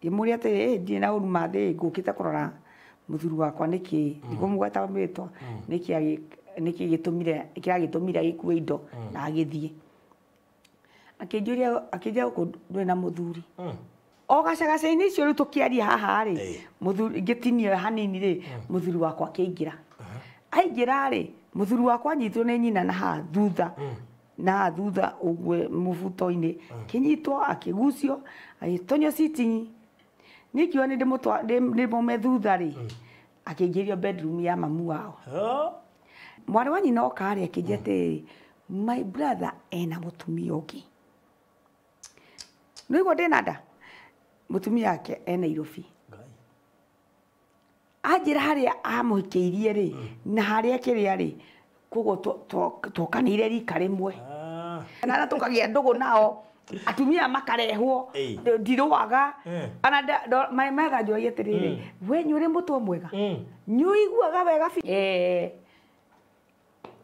Ngĩmũria atĩrĩ, ndirĩ na ũru mathĩ, ngũkĩte kũrora mũthuri wakwa nĩkĩ, ndikũmũgweta rĩtwa, nĩkĩ nĩkĩ gĩtũmire kĩragĩtũmire agĩkue indo na agĩthiĩ. Akĩnjũria, akĩnjĩra gũkũ ndũrĩ na mũthuri. O gacagaca-inĩ icio rĩu tũkĩaria haha rĩ, mũthuri ngĩtinio hanini rĩ, mũthuri wakwa akĩingĩra. Aingĩra rĩ, mũthuri wakwa anyitwo nĩ nyina na haha thutha, na haha thutha ũguo mũbuto-inĩ, akĩnyitwo akĩgucio agĩtonyio sitting. Niĩ ngiuga nĩ ndĩmũme thutha rĩ, akĩingĩrio bedroom ya mamu wao. Mwarĩ wa nyina oka rĩ, akĩnjĩra atĩrĩrĩ, my brother ena mũtumia ũngĩ. Nĩũigua ndĩna nda? Mũtumia wake e Nairobi. Anjĩra harĩa amũhikĩirie rĩ, na harĩa kĩrĩa rĩ, koguo twokanĩire rika rĩmwe. Na tũkagĩa ndũgũ nao, atumia makarehwo, ndirũaga. Ana metha njũragia atĩrĩrĩ, we nĩ ũrĩ mũtwe mwega? Nĩ ũiguaga wega biũ?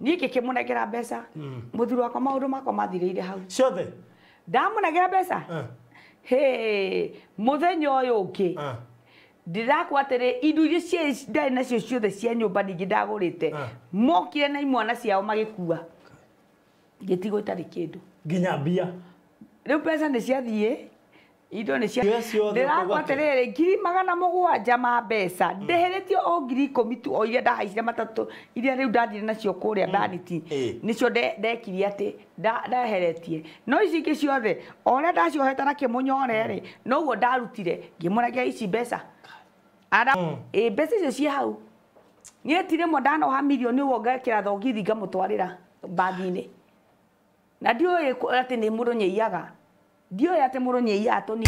Niĩ ngĩkĩmũnengera mbeca. Mũthuri wakwa maũndũ makwa mathirĩire hau. Ciothe? Ndamũnengera mbeca? Hĩ, mũthenya ũyũ ũngĩ ndĩrakwa atĩrĩ, indo iria ndarĩ nacio ciothe cia nyũmba ningĩ ndagũrĩte, mokire na imwana ciao magĩkua, ngĩtigwo itarĩ kĩndũ. Nginya mbia? Rĩu mbeca nĩ ciathiĩ, indo nĩ cia ndĩrakwa atĩrĩrĩ, 700,000 ma mbeca ndĩhĩrĩtio o 10,000 tu, o iria ndahaicire matatũ, iria rĩu ndathire nacio kũrĩa Vanity, nĩcio ndekirie atĩ ndeheretie. No ici ingĩ ciothe o ũrĩa ndaciohete na kĩmũnyore rĩ, noguo ndarutire ngĩmũnengera ici mbeca. Mbeca icio ciĩ hau. Niĩ ti rĩmwe ndanoha mirioni ũguo ngekĩra thogithi ngamũtwarĩra bagi-inĩ. Na ndiũĩ atĩ nĩ mũndũ nyĩiyaga. Ndiũĩ atĩ mũndũ nyĩiyaga tũnini.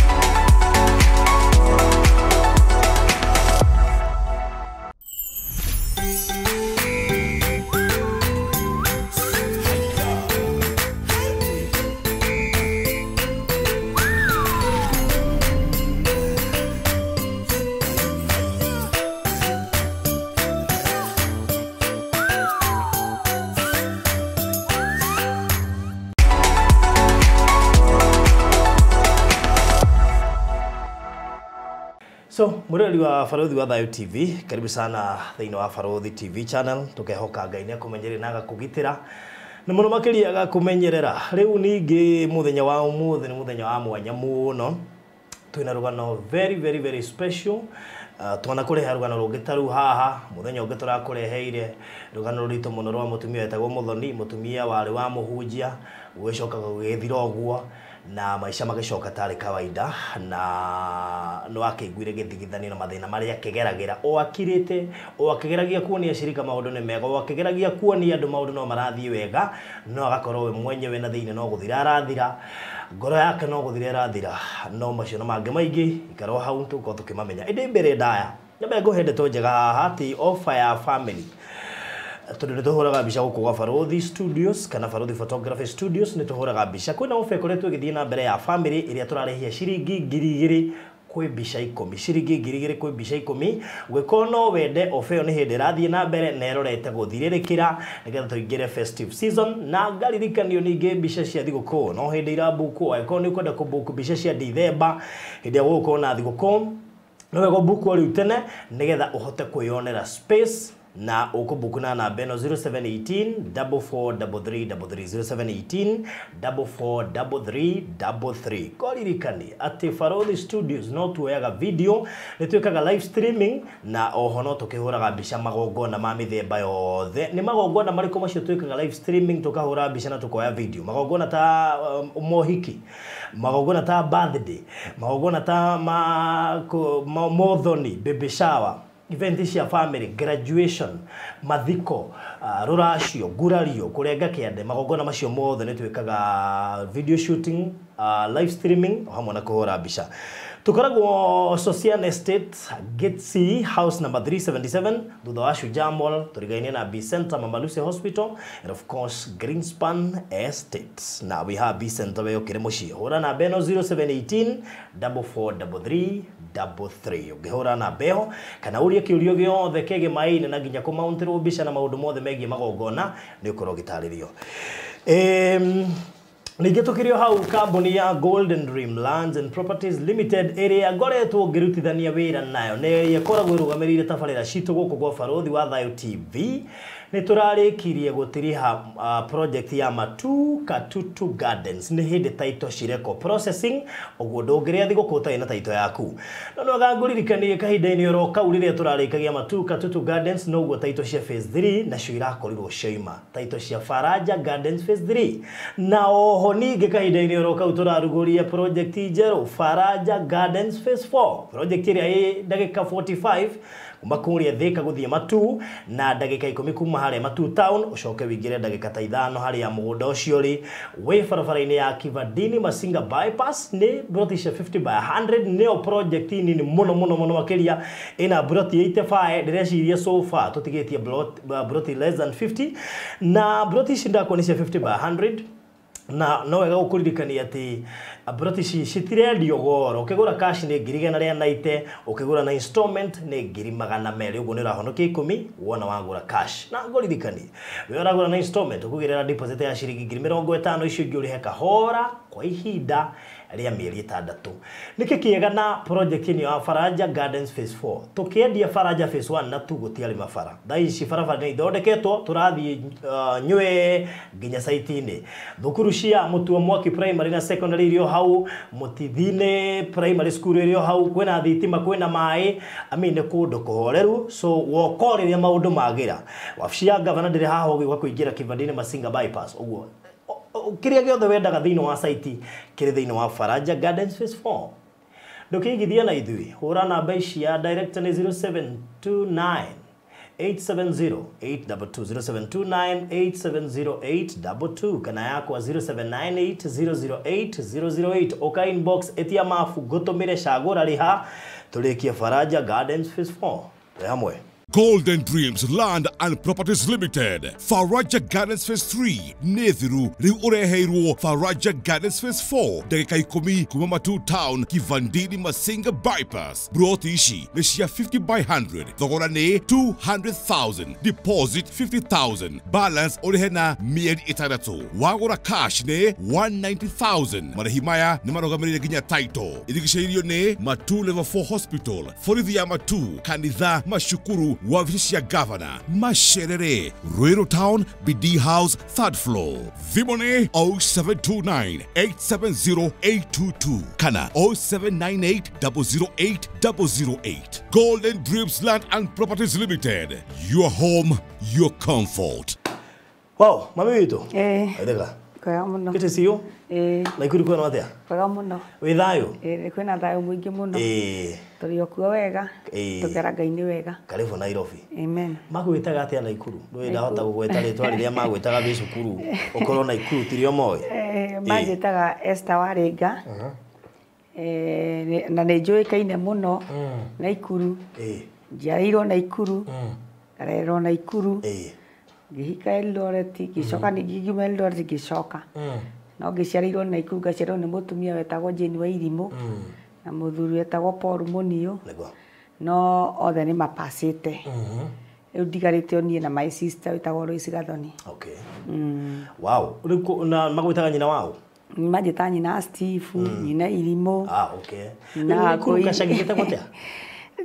So, mũrori wa Barũthi wa Thayu TV, karibu sana thĩinĩ wa Barũthi TV channel, tukehoka Ngai nĩ akũmenyeria na agakũgitĩra na mũno makĩria agakũmenyerera. Rĩu ningĩ mũthenya wa ũmũthĩ nĩ mũthenya wa mwanya mũno, twĩna rũgano very very very special. Twanakũrehe rũgano rũngĩ ta rũu haha, mũthenya ũngĩ tũrakũreheire rũgano rũritũ mũno rwa mũtumia wetagwo Mũthoni, mũtumia warĩ wa mũhunjia, gũgĩcoka gũgĩthira ũguo na maica magĩcoka tarĩ kawaida, na nĩ wakĩiguire gĩthigithanio na mathĩna marĩa akĩgeragĩra, o akirĩte, o akĩgeragia kuonia cirika maũndũ nĩ mega, o akĩgeragia kuonia andũ maũndũ no marathiĩ wega, no agakorwo we mwenyewe na thĩinĩ no gũthira arathira, ngoro yake no gũthira ĩrathira, no macio na mangĩ maingĩ ikarwo hau tũgũkorwo tũkĩmamenya. Ĩndĩ mbere ndaya nyambe ngũhe ndeto njega haha atĩ offer ya family, tondũ nĩ tũhũraga mbica gũkũ gwa Barũthi Studios kana Barũthi Photography Studios, nĩ tũhũraga mbica. Kwĩna offer ĩkoretwo ĩgĩthiĩ na mbere ya family ĩrĩa tũrarĩhia ciringi 2,000 kwĩ mbica 10, ciringi 2,000 kwĩ mbica 10. Ũngĩkorwo no wende offer ĩyo nĩ hĩndĩ ĩrathiĩ na mbere na ĩrorete gũthirĩrĩkĩra nĩgetha tũingĩre festive season. Na ngaririkanio ningĩ mbica cia thigũkũ no hĩndĩ irabukwo, angĩkorwo nĩ ũkwenda kũbook mbica cia Dithemba hĩndĩ ĩrĩa gũgũkorwo na thigũkũ, no wega ũbookwo rĩu tene nĩgetha ũhote kwĩyonera space. Na ũkũbook na namba ĩno 0718 4433 33, 0718 4433 33. Koririkani atĩ Barũthi Studios no tuoyaga video, nĩ twĩkaga live streaming, na oho no tũkĩhũraga mbica magongona ma mĩthemba yothe. Nĩ magongona marĩkũ macio twĩkaga live streaming, tũkahũra mbica na tũkoya video? Magongona ta mohiki, magongona ta birthday, magongona ta mothoni, baby shower, event cia family, graduation, mathiko, rũracio, ngurario, kũrenga kĩande, magongona macio mothe nĩ twĩkaga video shooting, live streaming o hamwe na kũhũra mbica. Tũkoragwo Sosian Estate, Gate C, house number 377, thutha wa Shujaa Mall, tũrigainie na B Center, Mama Lucy Hospital, and of course Greenspan Estate. Na we have B Center we ũkĩrĩ mũciĩ. Hũra namba ĩno 0718 4433 33. Ũngĩhũra namba ĩyo kana ũrie kĩũria gĩothe kĩgiĩ maĩ-inĩ na nginya kũmaũntĩrwo mbica na maũndũ mothe megiĩ magongona, nĩ ũkorwo ũgĩtarĩrio. Ningĩ tũkĩrĩ o hau kambuni ya Golden Dream Lands and Properties Limited ĩrĩa ngoretwo ngĩrutithania wĩra nayo nĩ ĩkoragwo ĩrũgamĩrĩire tabarĩra citũ gũkũ gwa Barũthi wa Thayũ TV. Nĩ tũrarĩkirie gũtiriha project ya Matu Katutu Gardens. Nĩ hĩndĩ title cireko processing, ũguo ndũngĩrĩa thigũkũ ũtarĩ na title yaku. No no ngũririkanie kahinda-inĩ oro kau rĩrĩa tũrarĩkagia Matu Katutu Gardens noguo title cia phase 3 nacio irakorirwo cioima. Title cia Faraja Gardens phase 3. Na oho ningĩ kahinda-inĩ oro kau tũrarugũria project njerũ Faraja Gardens phase 4. Project ĩrĩa ĩ ndagĩka 45 kuma kũrĩa Thika gũthiĩ Matu na ndagĩka 10 kuma harĩa Matu town ũcoke wĩingĩre ndagĩka ta 5 harĩa mũgũnda ũcio ũrĩ wĩ barabara-inĩ ya Kivandini Masinga bypass. Nĩ broti cia 50 by 100 nĩyo project nini mũno mũno mũno makĩria ĩna broti 85. Ndĩreciria so far tũtigĩtie broti less than 50 na broti ici ndakwa nĩ cia 50 by 100. Na no wega gũkũririkania atĩ broti ici citirendio goro. Ũkĩgũra cash nĩ 190,000, ũkĩgũra na installment nĩ 200,000, ũguo nĩ ũrahonokia 10 wona wagũra cash. Na ngũririkanie we ũragũra na installment ũkũgĩrĩra deposit ya ciringi 50,000, icio ingĩ ũrĩhe kahora kwa ihinda rĩa mĩeri 6. Nĩkĩ kĩega na project ĩno ya Faraja Gardens phase 4? Tũkĩendia Faraja phase 1 na tu gũtiarĩ mabara. Thaa ici barabara nĩ ithondeketwo, tũrathiĩ nywe nginya site-inĩ. Thukuru cia Mutua Mwaki primary na secondary irio hau, Mutithine primary school irio hau, kwĩna thitima, kwĩna maĩ, I mean nĩ kũndũ kũhoreru. So woka rĩrĩa maũndũ magĩra. Wabici ya gavana ndĩrĩ haha ũgĩũka kũingĩra Kivandini Masinga bypass. Ũguo kĩrĩa gĩothe wendaga thĩinĩ wa site kĩrĩ thĩinĩ wa Faraja Gardens phase 4. Ndũkĩigithia na ithuĩ, hũra namba ici ya director nĩ 0729 870 822, 0729 870 822, kana yakwa 0798 008 008. Ũka inbox ĩtia mabu ngũtũmĩre cagũra rĩha tũrĩkie Faraja Gardens phase 4 twĩ hamwe. Golden Dreams Land and Properties Limited. Faraja Gardens Phase 3 nĩ thiru rĩu ũreheirwo Faraja Gardens Phase 4 ndagĩka 10 kuma Matu Town Kivandini Masinga bypass. Broti ici nĩ cia 50 by 100, thogora nĩ 200,000, deposit 50,000, balance ũrĩhe na mĩeri 6. Wagũra cash nĩ 190,000. Marĩhi maya nĩ marũgamĩrĩire nginya title. Irigicĩirio nĩ Matu Level 4 Hospital, borithi ya Matu, kanitha, macukuru, wabici cia gavana, Masherere, Ruiru Town, BD House, 3rd floor. Thimũ nĩ 0729 870 822 kana 0798 008 008. Golden Dreams Land and Properties Limited. Your home, your comfort. Wow, mami witũ. Aitheka. Kwega mũno. Good to see you. Naikuru kwĩna atĩa? Kwega mũno. Wĩ thayũ? Kwĩna thayũ mũingĩ mũno. Tũrĩ o kuo wega. Tũkera Ngai nĩ wega. Karibu Nairobi. Amen. Magwĩtaga atĩa Naikuru? Ndũĩ ndahota gũgwĩta rĩtwa rĩrĩa magwĩtaga wĩ cukuru ũkorwo Naikuru tirio moĩ. Manjĩtaga Esther Warĩnga. Na nĩ njũĩkaine mũno Naikuru. Njiarĩirwo Naikuru. Ngarererwo Naikuru. Ngĩhika Eldoret, ngĩcoka ningĩ ngiuma Eldoret ngĩcoka. No ngĩciarĩirwo Naikuru, ngaciarwo nĩ mũtumia wetagwo Jane Wairimũ na mũthuri wetagwo Paul Mũniũ. No othe nĩ mapacĩte. Rĩu ndigarĩte o niĩ na my sister wĩtagwo Lois Gathoni. Okay. Wow. Rĩu na magwĩtaga nyina wao? Manjĩtaga nyina Steve, nyina Irimũ. Ah, okay. Naikuru gacagi gĩtagwo atĩa?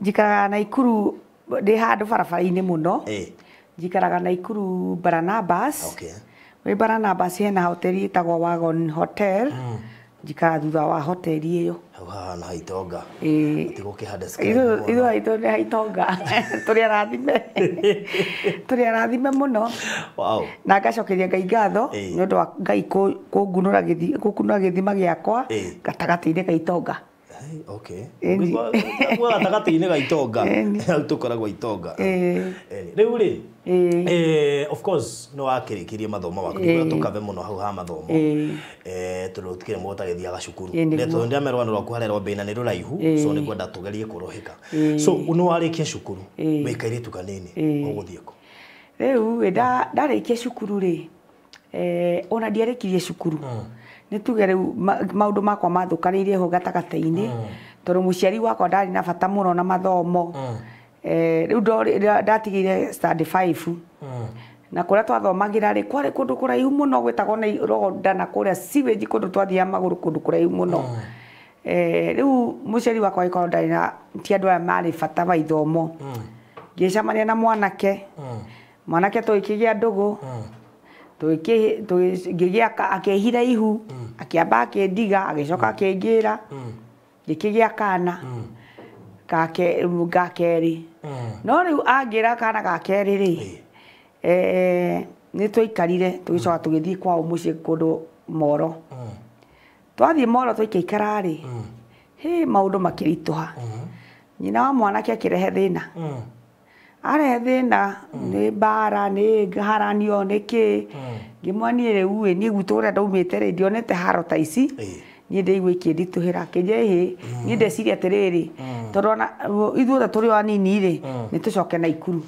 Njikaraga Naikuru ndĩ handũ barabara-inĩ mũno. Njikaraga Naikuru Barnabas. Okay. Wĩ Barnabas hena hoteli ĩtagwo Wagon Hotel. Njikaraga thutha wa hoteli ĩyo. Hau hahana haitonga. Tigũkĩhanda Ithuĩ haitũ nĩ haitonga. Tũrĩ arathime. Tũrĩ arathime mũno. Wow. Na ngacokeria Ngai ngatho nĩ ũndũ wa Ngai kũngunũra gĩthima gĩakwa gatagatĩ-inĩ ka itonga. Okay. Gwa gatagatĩ-inĩ ga itonga. Hau tũkoragwo itonga. Rĩu rĩ, of course no wakĩrĩkirie mathomo maku, nĩguo tũkave mũno hau ha mathomo. Tondũ gũtikĩrĩ mũndũ ũtagĩthiaga cukuru. Tondũ ndĩramera rũgano rwaku harĩa rwambĩrĩria na nĩ rũraihu, so nĩngwenda tũgerie kũrũhĩka. So nĩ warĩkia cukuru, wĩ kairĩtu kanini, ũgũthiĩ kũ? Rĩu ndarĩkia cukuru rĩ, ona ndiarĩkirie cukuru. Nĩ tuge rĩu maũndũ makwa mathũkanĩire ho gatagatĩ-inĩ, tondũ mũciari wakwa ndarĩ na bata mũno na mathomo. Rĩu ndatigire standard 5. Na kũrĩa twathomagĩra rĩ kwarĩ kũndũ kũraihu mũno gwĩtagwo na Rhonda na kũrĩa sewage kũndũ twathiaga magũrũ kũndũ kũraihu mũno. Rĩu mũciari wakwa agĩkorwo ndarĩ na ti andũ aya marĩ bata wa ithomo. Ngĩcemania na mwanake. Mwanake tũgĩkĩgĩa ndũgũ. Ngĩgĩa akĩhira ihu, akĩamba akĩndiga, agĩcoka akĩngĩra. Ngĩkĩgĩa kana ga kerĩ. No rĩu angĩra kana ga kerĩ rĩ, nĩ twaikarire tũgĩcoka tũgĩthiĩ kwao mũciĩ kũndũ Moro. Twathiĩ Moro tũikaikara rĩ, hĩ maũndũ makĩritũha. Nyina wa mwanake akĩrehe thĩna. Arehe thĩna nĩ mbara nĩ haranio nĩ kĩ. Ngĩmwĩra niĩ rĩu ĩ niĩ gwitũ kũrĩa ndaumĩte rĩ ndionete haro ta ici. Niĩ ndĩigua ikĩnditũhĩra. Akĩnjĩra ĩhĩ niĩ ndeciria atĩrĩrĩ tondũ ona ithuothe tũrĩ o anini rĩ nĩ tũcoke Naikuru.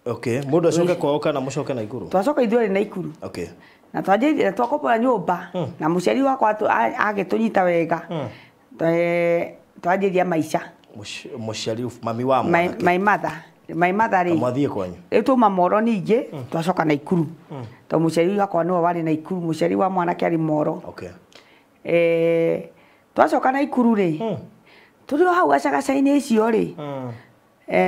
Okay, mũndũ acoke kwao kana mũcoke Naikuru? Twacoka ithuerĩ Naikuru. Okay. Na twanjĩrĩria twakombora nyũmba na mũciari wakwa agĩtũnyita wega. Twanjĩrĩria maica. Mũciari mami wa mwanake. My mother. My mother rĩ. Mwathiĩ kwanyu. Rĩu twauma Moro ningĩ twacoka Naikuru. Tondũ mũciari wakwa nĩwe warĩ Naikuru, mũciari wa mwanake arĩ Moro. Okay. Twacoka Naikuru rĩ, tũrĩ o hau gacagaca-inĩ icio rĩ,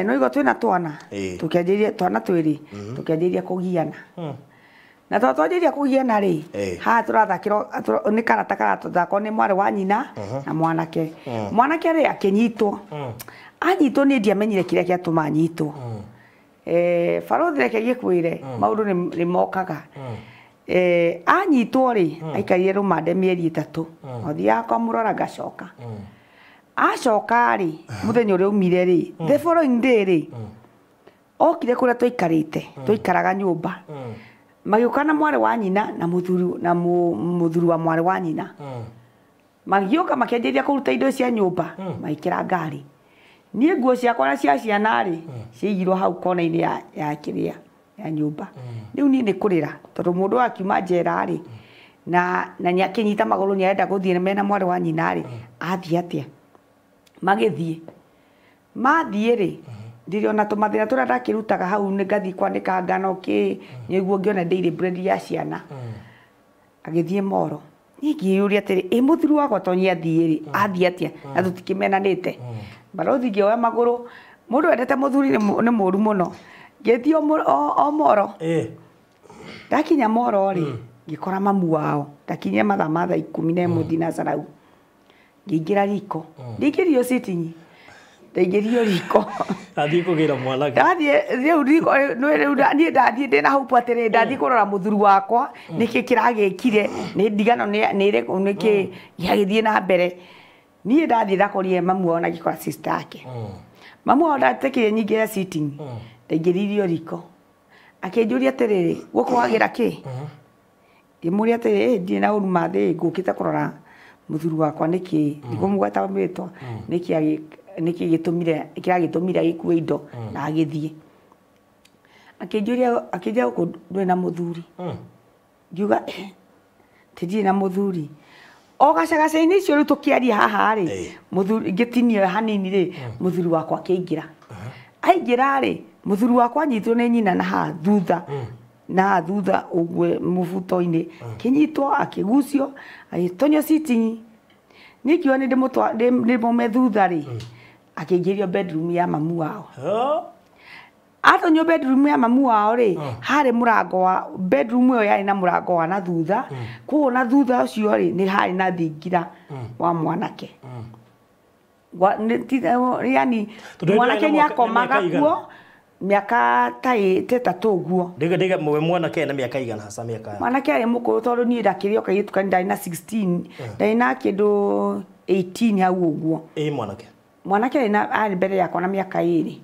no igua twĩna twana, tũkĩanjĩrĩria twana twĩrĩ, tũkĩanjĩrĩria kũgiana. Na tondũ twanjĩrĩria kũgiana rĩ, haha tũrathakĩrwo nĩ karata karatũthakwo nĩ mwarĩ wa nyina na mwanake. Mwanake rĩ akĩnyitwo. Anyitwo niĩ ndiamenyire kĩrĩa gĩatũma anyitwo. Barothi reke ngĩkwĩre maũndũ nĩ mokaga. Anyitwo rĩ aikarire rũmande mĩeri 3. Othiaga kwamũrora ngacoka. Acoka rĩ mũthenya ũrĩa aumire rĩ, the following day rĩ, okire kũrĩa twaikarĩte, twaikaraga nyũmba. Magĩũka na mwarĩ wa nyina na mũthuri na mũthuri wa mwarĩ wa nyina. Magĩũka makĩanjĩrĩria kũruta indo cia nyũmba, magĩkĩra ngari. Niĩ nguo ciakwa na cia ciana rĩ, ciaigirwo hau kona-inĩ ya kĩrĩa ya nyũmba. Rĩu niĩ nĩ kũrĩra tondũ mũndũ akiuma njera rĩ, na nĩ akĩnyita magũrũ nĩ arenda gũthiĩ mena mwarĩ wa nyina rĩ, athiĩ atĩa? Magĩthiĩ. Mathiĩ rĩ, ndirĩ ona tũmathĩna tũrĩa ndakĩrutaga hau nĩ ngathiĩ kwanĩka ngano kĩ, nĩguo ngĩone daily bread ya ciana. Agĩthiĩ Moro. Niĩ ngĩyũria atĩrĩ, ĩ mũthuri wakwa to nĩ athiĩ rĩ, athiĩ atĩa? Na tũtikĩmenanĩte. Barothi ngĩoya magũrũ, mũndũ wendete mũthuri nĩ mũru mũno. Ngĩthiĩ o Moro. Ndakinya Moro rĩ, ngĩkora mamu wao. Ndakinyire mathaa ma thaa 11 thinacara. Ngĩingĩra riko. Ndingĩrio sitting. Ndaingĩrio riko. Athiĩ kũgĩra mwanake. Ndathiĩ rĩu riko rĩu niĩ ndathiĩ ndĩna hope atĩrĩ ndathiĩ kũrora mũthuri wakwa nĩkĩ kĩragĩkire nĩ ndigano nĩ ĩrĩkũ nĩkĩ gĩagĩthiĩ na mbere. Niĩ ndathiĩ ndakorire mamu wao na ngĩkora sister yake. Mamu wao ndatekire nyingĩre sitting. Ndaingĩririo riko. Akĩnjũria atĩrĩrĩ, gũkũ wagĩra kĩ? Ngĩmũria atĩrĩ, ndirĩ na ũru mathĩ ngũkĩte kũrora mũthuri wakwa nĩkĩ, ndikũmũgweta rĩtwa, nĩkĩ gĩtũmire kĩragĩtũmire agĩkue indo na agĩthiĩ. Akĩnjũria akĩnjĩra gũkũ ndũrĩ na mũthuri. Ngiuga ti ndirĩ na mũthuri. O gacagaca-inĩ icio rĩu tũkĩaria haha rĩ, mũthuri ngĩtinio hanini rĩ, mũthuri wakwa akĩingĩra. Aingĩra rĩ, mũthuri wakwa anyitwo nĩ nyina na haha thutha. Na haha thutha ũguo mũbuto-inĩ. Akĩnyitwo, akĩgucio, agĩtonyio sitting. Niĩ ngiuga nĩ ndĩmũme thutha rĩ, akĩingĩrio bedroom ya mamu wao. Atonyio bedroom ya mamu wao rĩ, harĩ mũrango wa bedroom ĩyo yarĩ na mũrango wa na thutha. Koguo na thutha ũcio rĩ, nĩ harĩ na thingira wa mwanake. Yani mwanake nĩ akomaga kuo mĩaka ta 3 ũguo. Ndiga mwanake na mĩaka igana hasa mĩaka. Mwanake arĩ mũkũrũ tondũ niĩ ndakĩrĩ o kairĩtu kanini ndarĩ na 16, ndarĩ na kĩndũ 18 hau ũguo. Ĩ mwanake. Mwanake arĩ mbere yakwa na mĩaka 2.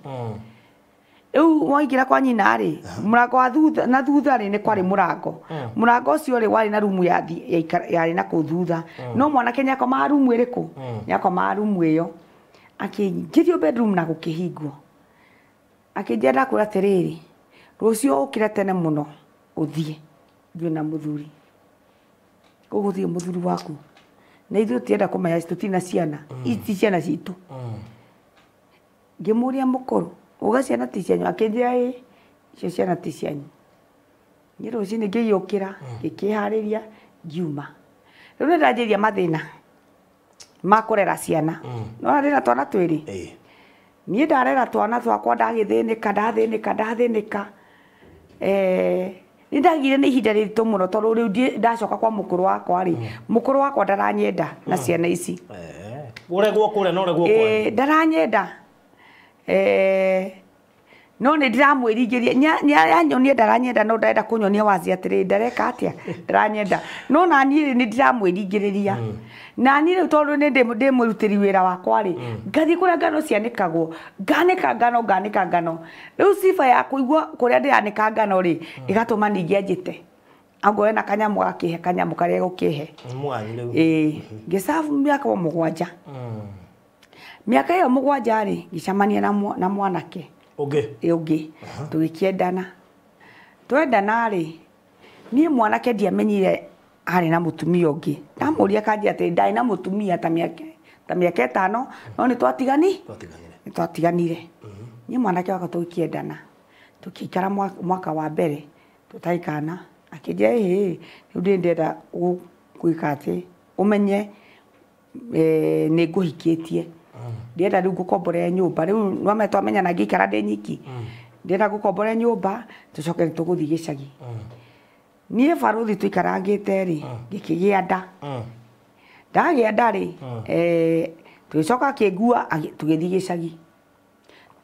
Rĩu waingĩra kwa nyina rĩ, mũrango wa thutha na thutha rĩ nĩ kwarĩ mũrango. Mũrango ũcio rĩ warĩ na rumu ya yarĩ na kũu thutha. No mwanake nĩakomaga rumu ĩrĩkũ? Nĩakomaga rumu ĩyo. Akĩingĩrio bedroom na gũkĩhingwo. Akĩnjĩra ndakwĩra atĩrĩrĩ, rũciũ ũkĩre tene mũno ũthiĩ thiĩ na mũthuri. Ũgũthiĩ mũthuri waku. Na ithuĩ tũtienda kũmenya tũtirĩ na ciana. Ici ti ciana citũ. Ngĩmũria mũkũrũ, uga ciana ti cianyu. Akĩnjĩra ĩ, icio ciana ti cianyu. Niĩ rũcinĩ ngĩgĩũkĩra ngĩkĩharĩria ngiuma. Rĩu nĩ ndanjĩria mathĩna ma kũrera ciana. No ndĩna twana twĩrĩ. Niĩ ndarera twana twakwa ndagĩthĩnĩka ndathĩnĩka. Nĩ ndagire nĩ ihinda rĩritũ mũno tondũ rĩu ndacoka kwa mũkũrũ wakwa rĩ, mũkũrũ wakwa ndaranyenda na ciana ici. Ũregwo kũrĩa na ũregwo kwanyu. Ndaranyenda. No nĩ ndiramwĩringĩria nĩaranyonia ndaranyenda no ndarenda kũnyonia wazi atĩrĩ ndareka atĩa ndaranyenda no na niĩ nĩ ndiramwĩringĩrĩria na niĩ rĩu tondũ nĩ ndĩ mũrutĩri wĩra wakwa rĩ ngathiĩ kũrĩa ngano cianĩkagwo nganĩka ngano nganĩka ngano rĩu sifa ya kũigua kũrĩa ndĩranĩka ngano rĩ ĩgatũma ningĩ anjĩte angoe na kanyamũ gakĩhe kanyamũ karĩa gũkĩhe ĩĩ ngĩcabu mĩaka 7 mĩaka ĩyo 7 rĩ ngĩcemania na mwanake ũngĩ tũgĩkĩendana twendana rĩ niĩ mwanake ndiamenyire arĩ na mũtumia ũngĩ ndamũria kanjia atĩ ndarĩ na mũtumia ta mĩaka 5 no nĩ twatiganire niĩ mwanake wakwa tũgĩkĩendana tũkĩikara mwaka wa mbere tũtarĩ kana akĩnjĩra ĩhĩ rĩu ndĩ ndĩrenda gwĩka atĩ ũmenye nĩ ngũhikĩtie ndĩrenda rĩu ngũkomborere nyũmba rĩu nwame twamenyana ngĩikara ndĩ nyiki ndĩrenda ngũkomborere nyũmba tũcoke tũgũthiĩ gĩcagi niĩ barũthi tũikarangĩte rĩ ngĩkĩgĩa nda ndagĩa nda rĩ tũgĩcoka akĩngua tũgĩthiĩ gĩcagi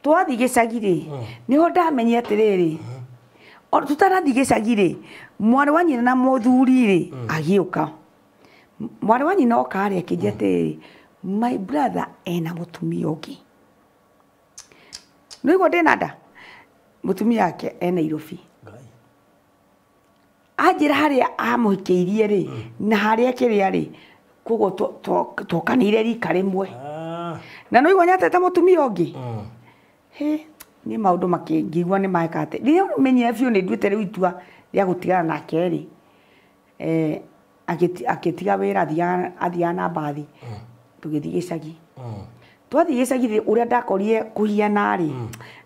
twathiĩ gĩcagi rĩ nĩho ndamenyire atĩrĩrĩ tũtanathiĩ gĩcagi rĩ mwarĩ wa nyina na mũthuri rĩ agĩũka mwarĩ wa nyina oka rĩ akĩnjĩra atĩrĩrĩ my brother ena mũtumia ũngĩ nĩguo ndĩna nda mũtumia wake e Nairobi anjĩra harĩa amũhikĩirie rĩ na harĩa kĩrĩa rĩ koguo twokanĩire rika rĩmwe na no igua nyatete mũtumia ũngĩ hĩ niĩ maũndũ makĩngĩigua nĩ meka atĩ rĩrĩa menyire biũ nĩ nduĩte rĩu itua rĩa gũtigana nake rĩ akĩtiga wĩra athiaga na mbathi tũgĩthiĩ gĩcagi twathiĩ gĩcagi rĩ ũrĩa ndakorire kũhiana rĩ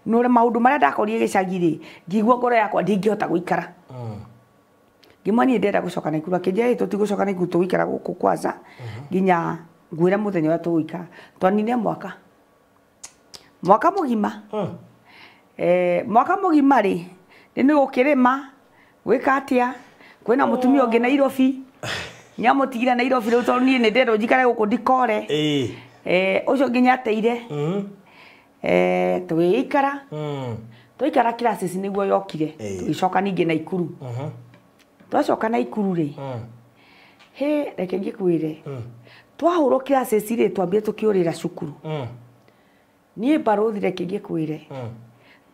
na ũrĩa maũndũ marĩa ndakorire gĩcagi rĩ ngĩigua ngoro yakwa ndingĩhota gũikara ngĩmwĩra niĩ ndĩrenda gũcoka Naikuru akĩnjĩra tũtigũcoka Naikuru tũgũikara gũkũ kwanza nginya ngwĩre mũthenya ũrĩa tũgũikara twaninire mwaka mũgima mwaka mũgima rĩ nĩ gũkĩrĩma gwĩka atĩa kwĩna mũtumia ũngĩ Nairobi nĩamũtigire Nairobi rĩu tondũ niĩ nĩ ndĩrenda njikare gũkũ ndikore ũcio nginya ateire tũgĩikara twaikara classes nĩguo yokire tũgĩcoka ningĩ Naikuru twacoka Naikuru rĩ hĩ reke ngĩkwĩre twahũrwo classes rĩ twambire tũkĩũrĩra cukuru niĩ barũthi reke ngĩkwĩre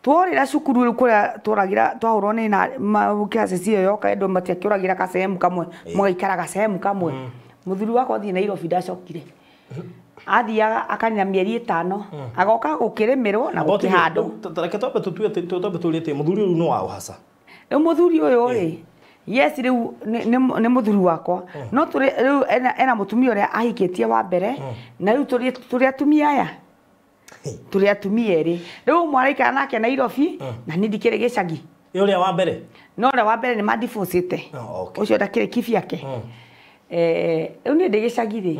tworĩra cukuru rĩu kũrĩa tworagĩra twahũrwo nĩ na classes ĩyo yoka andũ matiakĩũragĩra gacehemu kamwe mũgaikara gacehemu kamwe mũthuri wakwa athiĩ Nairobi ndacokire athiaga akanina mĩeri 5 agoka gũkĩrĩmĩrwo na gũkĩhandwo reke twambe tũtue twambe tũrie atĩ mũthuri ũyũ no waũ haca rĩu mũthuri ũyũ rĩ yes rĩu nĩ mũthuri wakwa no tũrĩ rĩu ena mũtumia ũrĩa ahikĩtie wa mbere na rĩu tũrĩ atumia aya tũrĩ atumia erĩ rĩu ũmwe araikara nake Nairobi na niĩ ndikĩrĩ gĩcagi ũrĩa wa mbere no ũrĩa wa mbere nĩ mandibũcĩte ũcio ndakĩrĩ kibiake rĩu niĩ ndĩ gĩcagi rĩ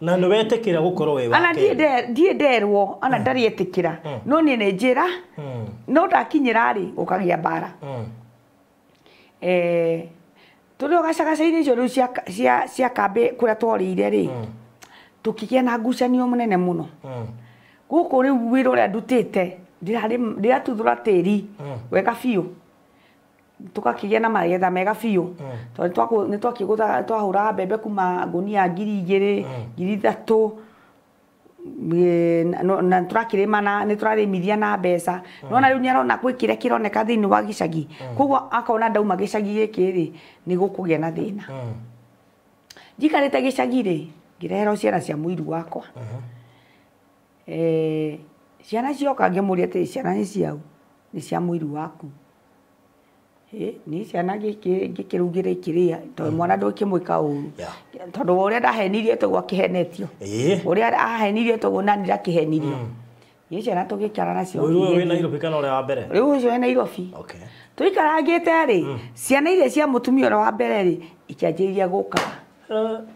na nĩ wetĩkĩra gũkorwo wĩ ana ndiĩ nderwo ana ndarĩ etĩkĩra no niĩ nĩ njĩra no ndakinyĩra rĩ gũkagĩa mbara tũrĩ o gacagaca-inĩ icio rĩu cia kambĩ kũrĩa tworĩire rĩ tũkĩgĩa na ngucanio mũnene mũno gũkũ rĩu wĩra ũrĩa ndutĩte ndĩratuthũra tĩri wega biũ tũgakĩgĩa na magetha mega biũ tondũ nĩ twakĩgũthaga twahũraga mbembe kuma ngũnia 2,000 3,000 na tũrakĩrĩma na nĩ tũrarĩmithia na mbeca nona rĩu nĩarona gwĩ kĩrĩa kĩroneka thĩinĩ wa gĩcagi koguo akona ndauma gĩcagi gĩkĩ rĩ nĩ gũkũgĩa na thĩna njikarĩte gĩcagi rĩ ngĩreherwo ciana cia mũiru wakwa ciana cioka ngĩmũria atĩ ciana nĩ ciau nĩ cia mũiru waku nĩ ciana ngĩkĩrugĩra ikĩrĩa tondũ mwana ndũkĩmwĩka ũru tondũ ũrĩa ndahenirie toguo akĩhenetio ũrĩa ahenirie toguo nani ndakĩhenirio nĩ ciana tũgĩikara nacio Ũyũ wĩ Nairobi kana ũrĩa wa mbere rĩu ũcio wĩ Nairobi. Tũikarangĩte rĩ, ciana iria cia mũtumia ũrĩa wa mbere rĩ, ikĩanjĩrĩria gũka.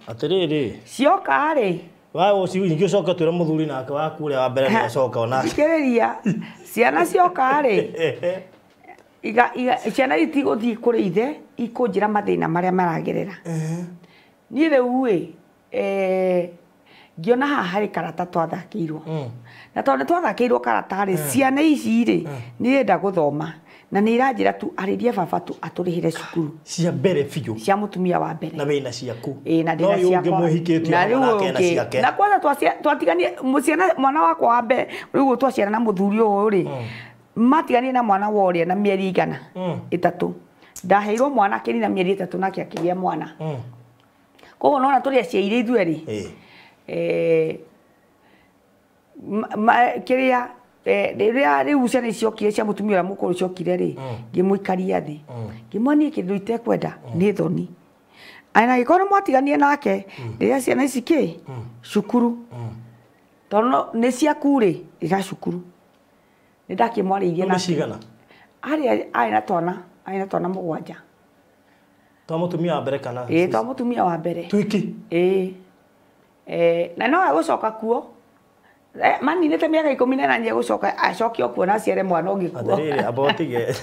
Atĩrĩrĩ. Cioka rĩ. Wa ũcio ningĩ ũcoke twĩre mũthuri nake waku ũrĩa wa mbere nĩacoka onake. Thikĩrĩria, ciana cioka rĩ, ciana itigũthiĩ kũrĩ ithe, ikũnjĩra mathĩna marĩa maragerera. Niĩ rĩu ĩ, ngĩona haha harĩ karata twathakĩirwo. Na tondũ nĩ twathakĩirwo karata rĩ, ciana ici rĩ, nĩ irenda gũthoma. Na nĩ iranjĩra tu arĩrie baba tu atũrĩhĩre cukuru. Cia mbere biũ. Cia mũtumia wa mbere. Na wĩna ciaku. Ĩĩ, na ndĩna ciakwa. No ũngĩ Na rĩu nake na ũngĩ. ciake. Na kwanza twatiganie mũciana mwana wakwa wa mbere, rĩu twaciara na mũthuri ũyũ rĩ, matiganie na mwana wa ũrĩa na mĩeri igana 3. Ndaheirwo mwana akĩnina mĩeri 3 nake akĩgĩa mwana. Koguo nona tũrĩ aciaire ithuĩ rĩ. Kĩrĩa rĩrĩa rĩu ciana ciokire cia mũtumia ũrĩa mũkũrũ ciokire rĩ, ngĩmũikaria thĩ. Ngĩmuonia kĩndũ itekwenda nĩ thoni. Na angĩkorwo nĩ mwatiganie nake, rĩrĩa ciana ici kĩ cukuru. Tondũ nĩ ciaku rĩ, rĩra cukuru. Nĩ ndakĩmwarĩirie nake. Nĩ cigana? Arĩ na twana, arĩ na twana 7. Twa mũtumia wa mbere kana? Ĩĩ, twa mũtumia wa mbere. Twiki? Ĩĩ. Na no egũcoka kuo. Maninĩte mĩaka 14 egũcoka acoke o kuo na aciare mwana ũngĩ kuo. Atĩrĩrĩ, amba ũtige.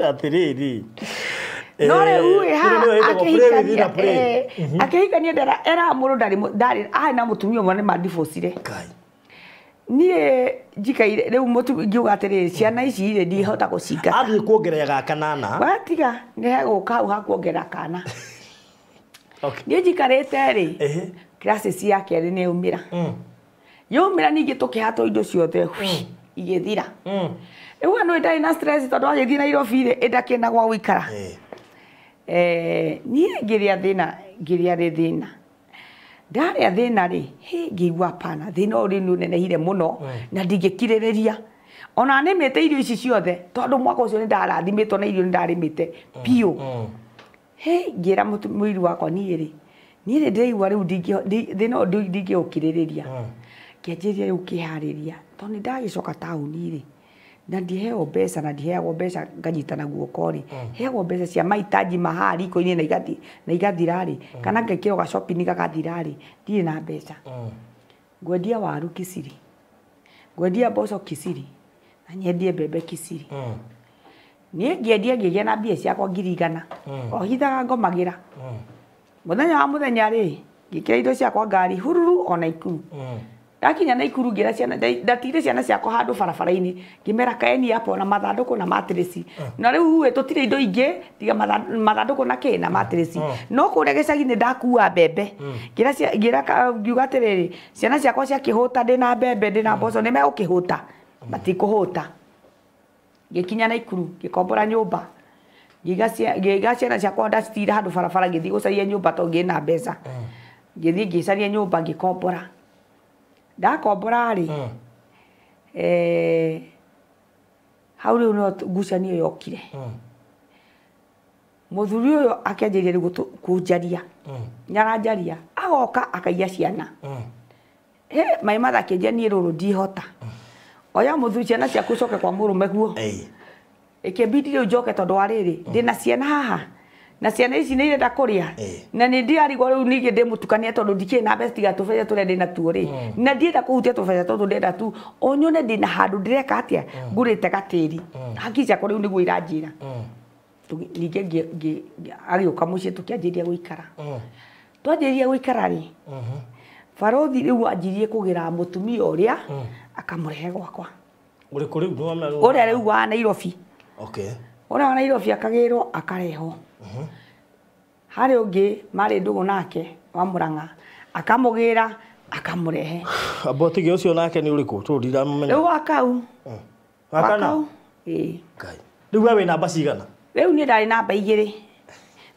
Atĩrĩrĩ. No rĩu ĩ haha akĩhikania era mũndũ ndarĩ arĩ na mũtumia ũmwe nĩ madivorcire. Niĩ njikaire rĩu ngiuga atĩrĩrĩ, ciana ici rĩ ndihota gũcingata. Athiĩ kuongerera ga kanana. Watiga nĩ hegũka hau ha kuongerera kana. Niĩ njikarĩte rĩ, classes ya kerĩ nĩ yaumĩra. Yaumĩra ningĩ tũkĩhatwo indo ciothe igĩthira. Rĩu we nĩ ndarĩ na stress tondũ agĩthiĩ Nairobi rĩ, ĩndakĩna gwa gũikara. Niĩ ngĩrĩa thĩna, ngĩrĩa rĩ thĩna. Ndarĩa thĩna rĩ, hĩ ngĩigua hapana, thĩna ũyũ rĩu nĩ ũnenehire mũno na ndingĩkirĩrĩria. Ona nĩmĩte irio ici ciothe tondũ mwaka ũcio nĩ ndarathimĩtwo na irio nĩ ndarĩmĩte biũ. Hĩ ngĩra mũiri wakwa niĩ rĩ, niĩ rĩ ndĩraigua rĩu thĩna ũyũ ndingĩũkirĩrĩria. Ngĩanjĩrĩria rĩu kĩharĩria tondũ nĩ ndagĩcoka taũni rĩ, na ndiheo mbeca na ndiheagwo mbeca nganyitana guoko rĩ, heagwo mbeca cia mahitaji ma haha riko-inĩ na igathira rĩ, kana ngekĩrwo ga shopping gagathira rĩ, ndirĩ na mbeca. Ngwendia waru Kisiri, ngwendia mboco Kisiri, na nyendie mbembe Kisiri. Niĩ ngĩendia ngĩgĩa na mbia ciakwa 100,000. O hithaga ngomagĩra. Mũthenya wa mũthenya rĩ, ngĩkĩra indo ciakwa ngari hururu o Naikuru. Ndakinya Naikuru ngĩra ciana, ndatigire ciana ciakwa handũ barabara-inĩ, ngĩmera kaeni hapo na mathandũkũ na matirĩci. Na rĩu ĩ tũtirĩ indo ingĩ tiga mathandũkũ na kĩ na matirĩci. No kũrĩa gĩcagi-inĩ ndakua mbembe. Ngĩra ngiuga atĩrĩrĩ, ciana ciakwa ciakĩhũta ndĩna mbembe ndĩna mboco nĩ megũkĩhũta, matikũhũta. Ngĩkinya Naikuru ngĩkombora nyũmba. Ngĩiga ciana ciakwa ndacitira handũ barabara ngĩthiĩ gũcaria nyũmba tondũ ngĩna mbeca. Ngĩthiĩ ngĩcaria nyũmba ngĩkombora. Ndakombora rĩ, hau rĩu no ngucanio yokire. Mũthuri ũyũ akĩanjĩrĩria rĩu kũnjaria. Nĩaranjaria, agoka akaiya ciana. Maĩ matha akĩnjia niĩ rũrũ ndihota. Oya mũthuri ciana ciaku ũcoke kwa mũrũme guo. Ĩkĩmbidi rĩu njoke tondũ wa rĩrĩ, ndĩna ciana haha. Na ciana ici nĩ irenda kũrĩa. Na nĩ ndirarigwo rĩu ningĩ ndĩmũtukanie tondũ ndikĩrĩ na mbeca tiga tũbeca tũrĩa ndĩna tuo rĩ. Na ndienda kũhutia tũbeca tũtũ ndĩrenda tu o nyone ndĩna handũ ndĩreka atĩa, ngũrĩte gatĩri. Haki ciakwa rĩu nĩguo iranjĩra. Ningĩ agĩũka mũciĩ tũkĩanjĩrĩria gũikara. Twanjĩrĩria gũikara rĩ, barothi rĩu anjirie kũgĩra mũtumia ũrĩa akamũrehe gwakwa. Ũrĩkũ rĩu? Ũrĩa rĩu wa Nairobi. Ũrĩa wa Nairobi akagĩrwo akarehwo. Harĩ ũngĩ marĩ ndũgũ nake wa Murang'a akamũgĩra akamũrehe. Amba ũtige ũcio nake nĩ ũrĩkũ? Tondũ ndiramũmenya. Rĩu wa kau. Wa kana? Ĩĩ. Ngai. Rĩu we wĩ namba cigana? Rĩu niĩ ndarĩ namba 2,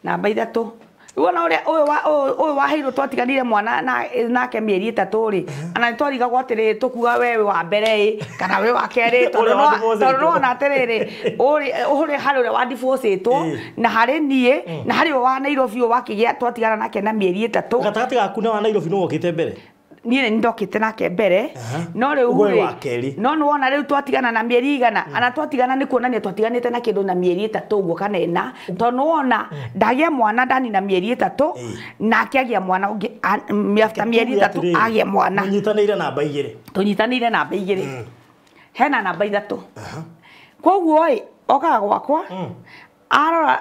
namba 3. Rĩu ona ũrĩa ũyũ waheirwo twatiganire mwana nake mĩeri 3 rĩ, ana nĩ twarigagwo atĩrĩrĩ tũkuga we wĩ wa mbere ĩ kana we wa kerĩ, tondũ nĩwona atĩrĩrĩ ũrĩ harĩ ũrĩa wa divorcĩtwo na harĩ niĩ na harĩ ũyũ wa Nairobi ũyũ wakĩgĩa twatigana nake na mĩeri 3. Gatagatĩ gaku na wa Nairobi nũ wokĩte mbere? Niĩ nĩ ndokĩte nake mbere no rĩu Ũguo rĩ, wa kerĩ. no nĩ wona rĩu twatigana na mĩeri igana ana twatigana nĩ kuonania twatiganĩte na kĩndũ na mĩeri 3 ũguo kana 4 tondũ nĩ wona ndagĩa mwana ndanina mĩeri 3 nake agĩa mwana ũngĩ after mĩeri 3 agĩa mwana. Mũnyitanĩire namba 2. Tũnyitanĩire namba 2. Hena namba 3. Koguo ĩ okaga gwakwa arora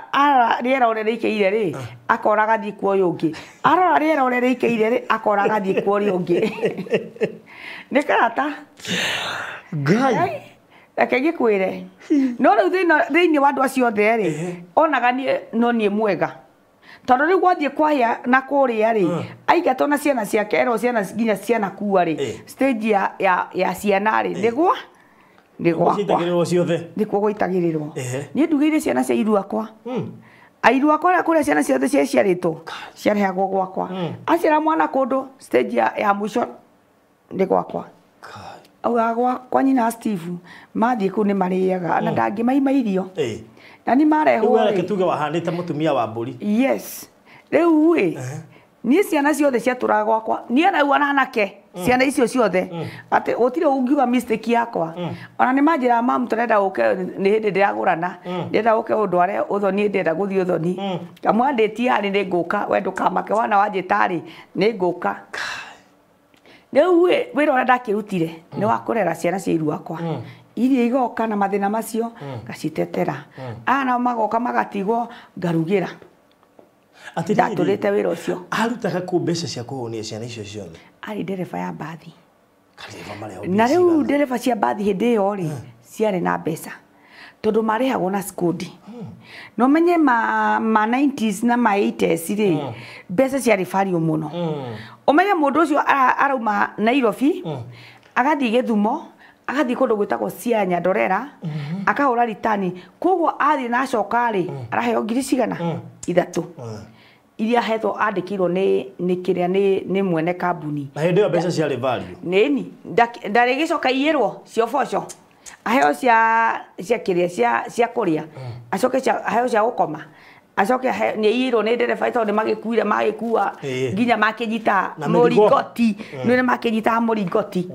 rĩera ũrĩa rĩikaire rĩ akora agathiĩ kwa ũyũ ũngĩ, arora rĩera ũrĩa rĩikaire rĩ akora agathiĩ kwa ũrĩa ũngĩ. Nĩ karata Ngai. Reke ngĩkwĩre no rĩu thĩinĩ wa andũ acio othe rĩ onaga niĩ no niĩ mwega tondũ rĩu gwathiĩ kwahĩa na kũrĩa rĩ aingatwo na ciana ciake erwo ciana nginya ciana kua rĩ stage ya ciana rĩ nĩgwa nĩgwakwa Ciitagĩrĩrwo ciothe. Nĩkuo gũitagĩrĩrwo. Niĩ ndugĩire ciana cia iru akwa. Airu akwa kũrĩa ciana ciothe ciaciarĩtwo ciarehagwo gwakwa. Aciara mwana kũndũ stage ya mũico nĩ gwakwa. Augaga kwa nyina Steve mathiĩ kũu nĩ marĩaga na ndangĩmaima irio. Na nĩ marehwo. Rĩu reke tuge wahanĩte mũtumia wa mbũri. Yes. Rĩu ĩ niĩ ciana ciothe ciatũraga gwakwa. Niĩ na ona anake ciana icio ciothe atĩ gũtirĩ ũngiuga mistake yakwa. Ona nĩ manjĩraga mamu tũrenda ũke nĩ hĩndĩ ndĩragũrana ndĩrenda ũke ũndware ũthoni ndĩrenda gũthiĩ ũthoni kamwandĩtie harĩ nĩ ngũka we ndũkamake wana wanjĩta rĩ nĩ ngũka. Rĩu ĩ wĩra ũrĩa ndakĩrutire nĩ wa kũrera ciana cia iru akwa iria igoka na mathĩna macio ngacitetera aya nao magoka magatigwo ngarugĩra. Ndatũrĩte wĩra ũcio. Arutaga kũ mbeca cia kũhũnia ciana icio ciothe? Arĩ ndereba ya mbathi. Na rĩu ndereba cia mbathi hĩndĩ ĩyo rĩ ciarĩ na mbeca tondũ marĩhagwo na skodi. No menye ma 90s na ma 80s rĩ mbeca ciarĩ value mũno. Ũmenye mũndũ ũcio arauma Nairobi agathiĩ Gĩthumo agathiĩ kũndũ gwĩtagwo Siaya Nyandarua akahũra ritani koguo athiĩ na acoka rĩ araheo ngiri cigana 3 iria hetwo andĩkĩirwo nĩ kĩrĩa nĩ mwene kambuni. Na hĩndĩ ĩyo mbeca ciarĩ value. Nĩni ndarĩgĩcoka iyĩrwo cio boco aheo cia kĩrĩa cia kũrĩa acoke aheo cia gũkoma acoke nĩ iyĩrwo nĩ ndereba tondũ nĩ magĩkuire magĩkua nginya makĩnyita mũringoti nĩ makĩnyitaga mũringoti.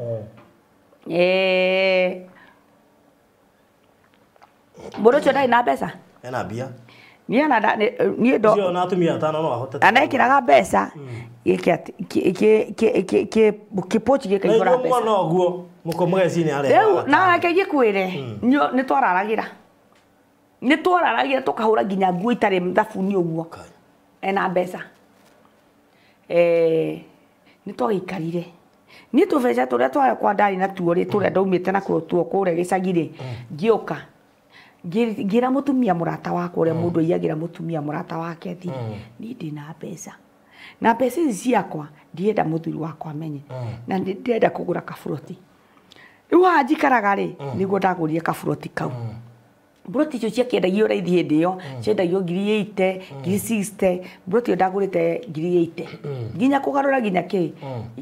Mũndũ ũcio ndarĩ na mbeca. Ena mbia. Niĩ ona niĩ ndo Ũcio ona atumia atano no ahote. Anekĩraga mbeca kĩpochi gĩkaihũra mbeca. Mũno ũguo mũkomũgeci-inĩ arĩa. Rĩu na reke ngĩkwĩre nĩ twararagĩra. Nĩ twararagĩra tũkahũra nginya nguo itarĩ thabuni ũguo. Ena mbeca. Nĩ twagĩikarire. Niĩ tũbeca tũrĩa twakwa ndarĩ natuo rĩ tũrĩa ndaumĩte nakuo tuo kũrĩa gĩcagi rĩ ngĩũka ngĩra mũtumia mũrata wakwa ũrĩa mũndũ aiyagĩra mũtumia mũrata wake thiri niĩ ndĩna mbeca na mbeca ici ciakwa ndirenda mũthuri wakwa amenye na ndĩrenda kũgũra kaburoti. Rĩu haha njikaraga rĩ nĩguo ndagũrire kaburoti kau. Buroti icio ciakĩendagio raithi hĩndĩ ĩyo ciendagio ngiri 80 ngiri 60 buroti ĩyo ndagũrĩte ngiri 80 nginya kũgarũra nginya kĩ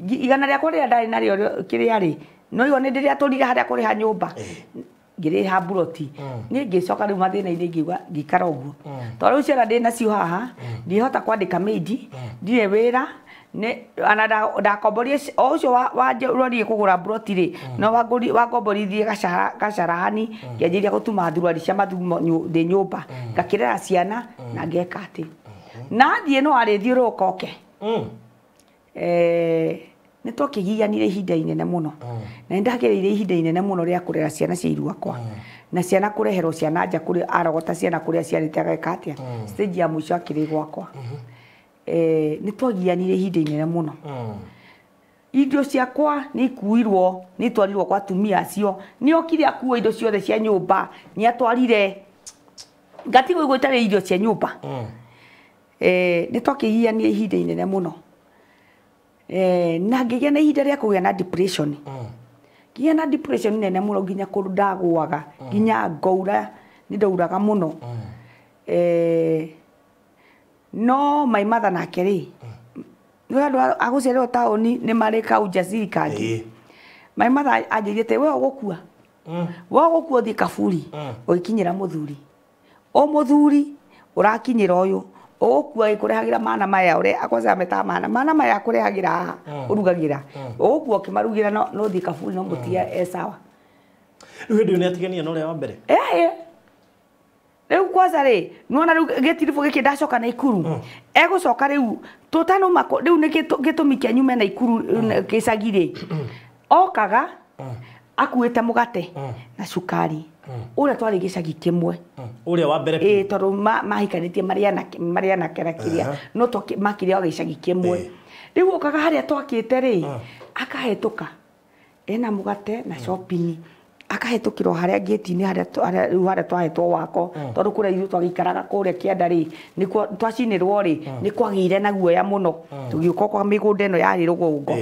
igana rĩakwa rĩrĩa ndarĩ narĩo kĩrĩa rĩ no igo nĩ ndĩrĩatũrire harĩa kũrĩha nyũmba ngĩrĩha buroti. Niĩ ngĩcoka rĩu mathĩna-inĩ ngĩigua ngĩikara ũguo tondũ rĩu ciana ndĩ nacio haha ndihota kwandĩka maid ndirĩ wĩra ana ndakomborie o ũcio warorire kũgũra buroti rĩ no wangomborithirie gacarahani ngĩanjĩrĩria gũtuma thuruarĩ cia mathugumo ndĩ nyũmba ngakĩrera ciana na ngeka atĩ na thiĩ no arĩthiũrũrũka oke. Nĩ twakĩgianire ihinda inene mũno na nĩndagereire ihinda inene mũno rĩa kũrera ciana cia iru akwa na ciana kũreherwo ciana nja kũrĩa arogota ciana kũrĩa ciarĩte ageka atĩa stage ya mũico akĩrĩ gwakwa. Nĩ twagianire ihinda inene mũno. Indo ciakwa nĩ ikuirwo nĩ itwarirwo kwa atumia acio nĩ okire akua indo ciothe cia nyũmba nĩ atwarire ngatigwo igũ itarĩ irio cia nyũmba. Nĩ twakĩgianire ihinda inene mũno. Na ngĩgĩa na ihinda rĩa kũgĩa na depression. Ngĩgĩa na depression nene mũno nginya kũndũ ndagũaga nginya ngaura nĩ ndauraga mũno. No my mother nake rĩ nĩ andũ a gũciarĩrwo taũni nĩ marĩ kaujasiri kangĩ. My mother anjĩrĩte we ũgũkua we ũgũkua ũthiĩ kaburi ũgĩkinyĩra mũthuri o mũthuri ũrakinyĩra ũyũ Ũgũkua gĩkũrehagĩra mana maya ũrĩa akwaza meta mana mana maya akũrehagĩra haha ũrugagĩra. Ũgũkua ũkĩmarugĩra no thiĩ kaburi no mũtige e sawa. Rĩu hĩndĩ ĩyo nĩatigania na ũrĩa wa mbere. Eh. Rĩu kwanza rĩ nĩwona rĩu gĩtiribũ gĩkĩ ndacoka Naikuru. Egũcoka rĩu tũtanuma rĩu nĩ gĩtũmi kĩa nyume Naikuru gĩcagi rĩ. Okaga akuĩte mũgate na cukari. Ũrĩa twarĩ gĩcagi kĩmwe. Ũrĩa wa mbere. Ĩĩ tondũ mahikanĩtie marĩ anake na kĩrĩa no makĩrĩa gĩcagi kĩmwe. Rĩu okaga harĩa twakĩte rĩ akahĩtũka ena mũgate na shopping. Akahĩtũkĩrwo harĩa gate-inĩ harĩa rĩu harĩa twahetwo wako tondũ kũrĩa ithuĩ twagĩikaraga kũrĩa kĩanda rĩ nĩkuo twacinĩrwo rĩ nĩ kwagĩire na guoya mũno tũgĩũka kwa mĩgũnda ĩno yarĩ rũgongo.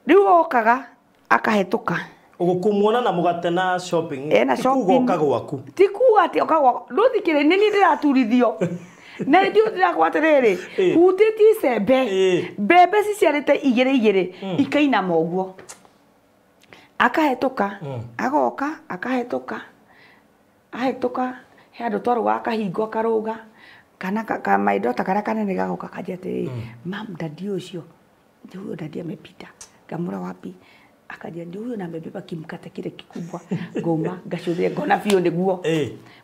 Rĩu okaga akahĩtũka. Ũgũkũmuona na mũgate na shopping. Ena shopping. Ti kuga oka gwaku. Ti kuga atĩ oka gwaku. Ndũthikĩrĩrie nĩ niĩ ndĩraturithio. Na ndio ndĩrakwa atĩrĩrĩ hutĩtie icembe mbembe ciciarĩte igĩrĩ igĩrĩ ikainama ũguo. Akahĩtũka agoka akahĩtũka ahĩtũka he handũ twarũgaga akahingo akarũga kana ka my daughter karĩa kanene gagoka kanjia atĩrĩrĩ mam dadi ũcio ndio huyo dadi amepita. Ngamwĩra wapi? Akaja ndio huyo na amebeba kimkate kile kikubwa. Ngoma ngacũthĩria ngona biũ nĩguo.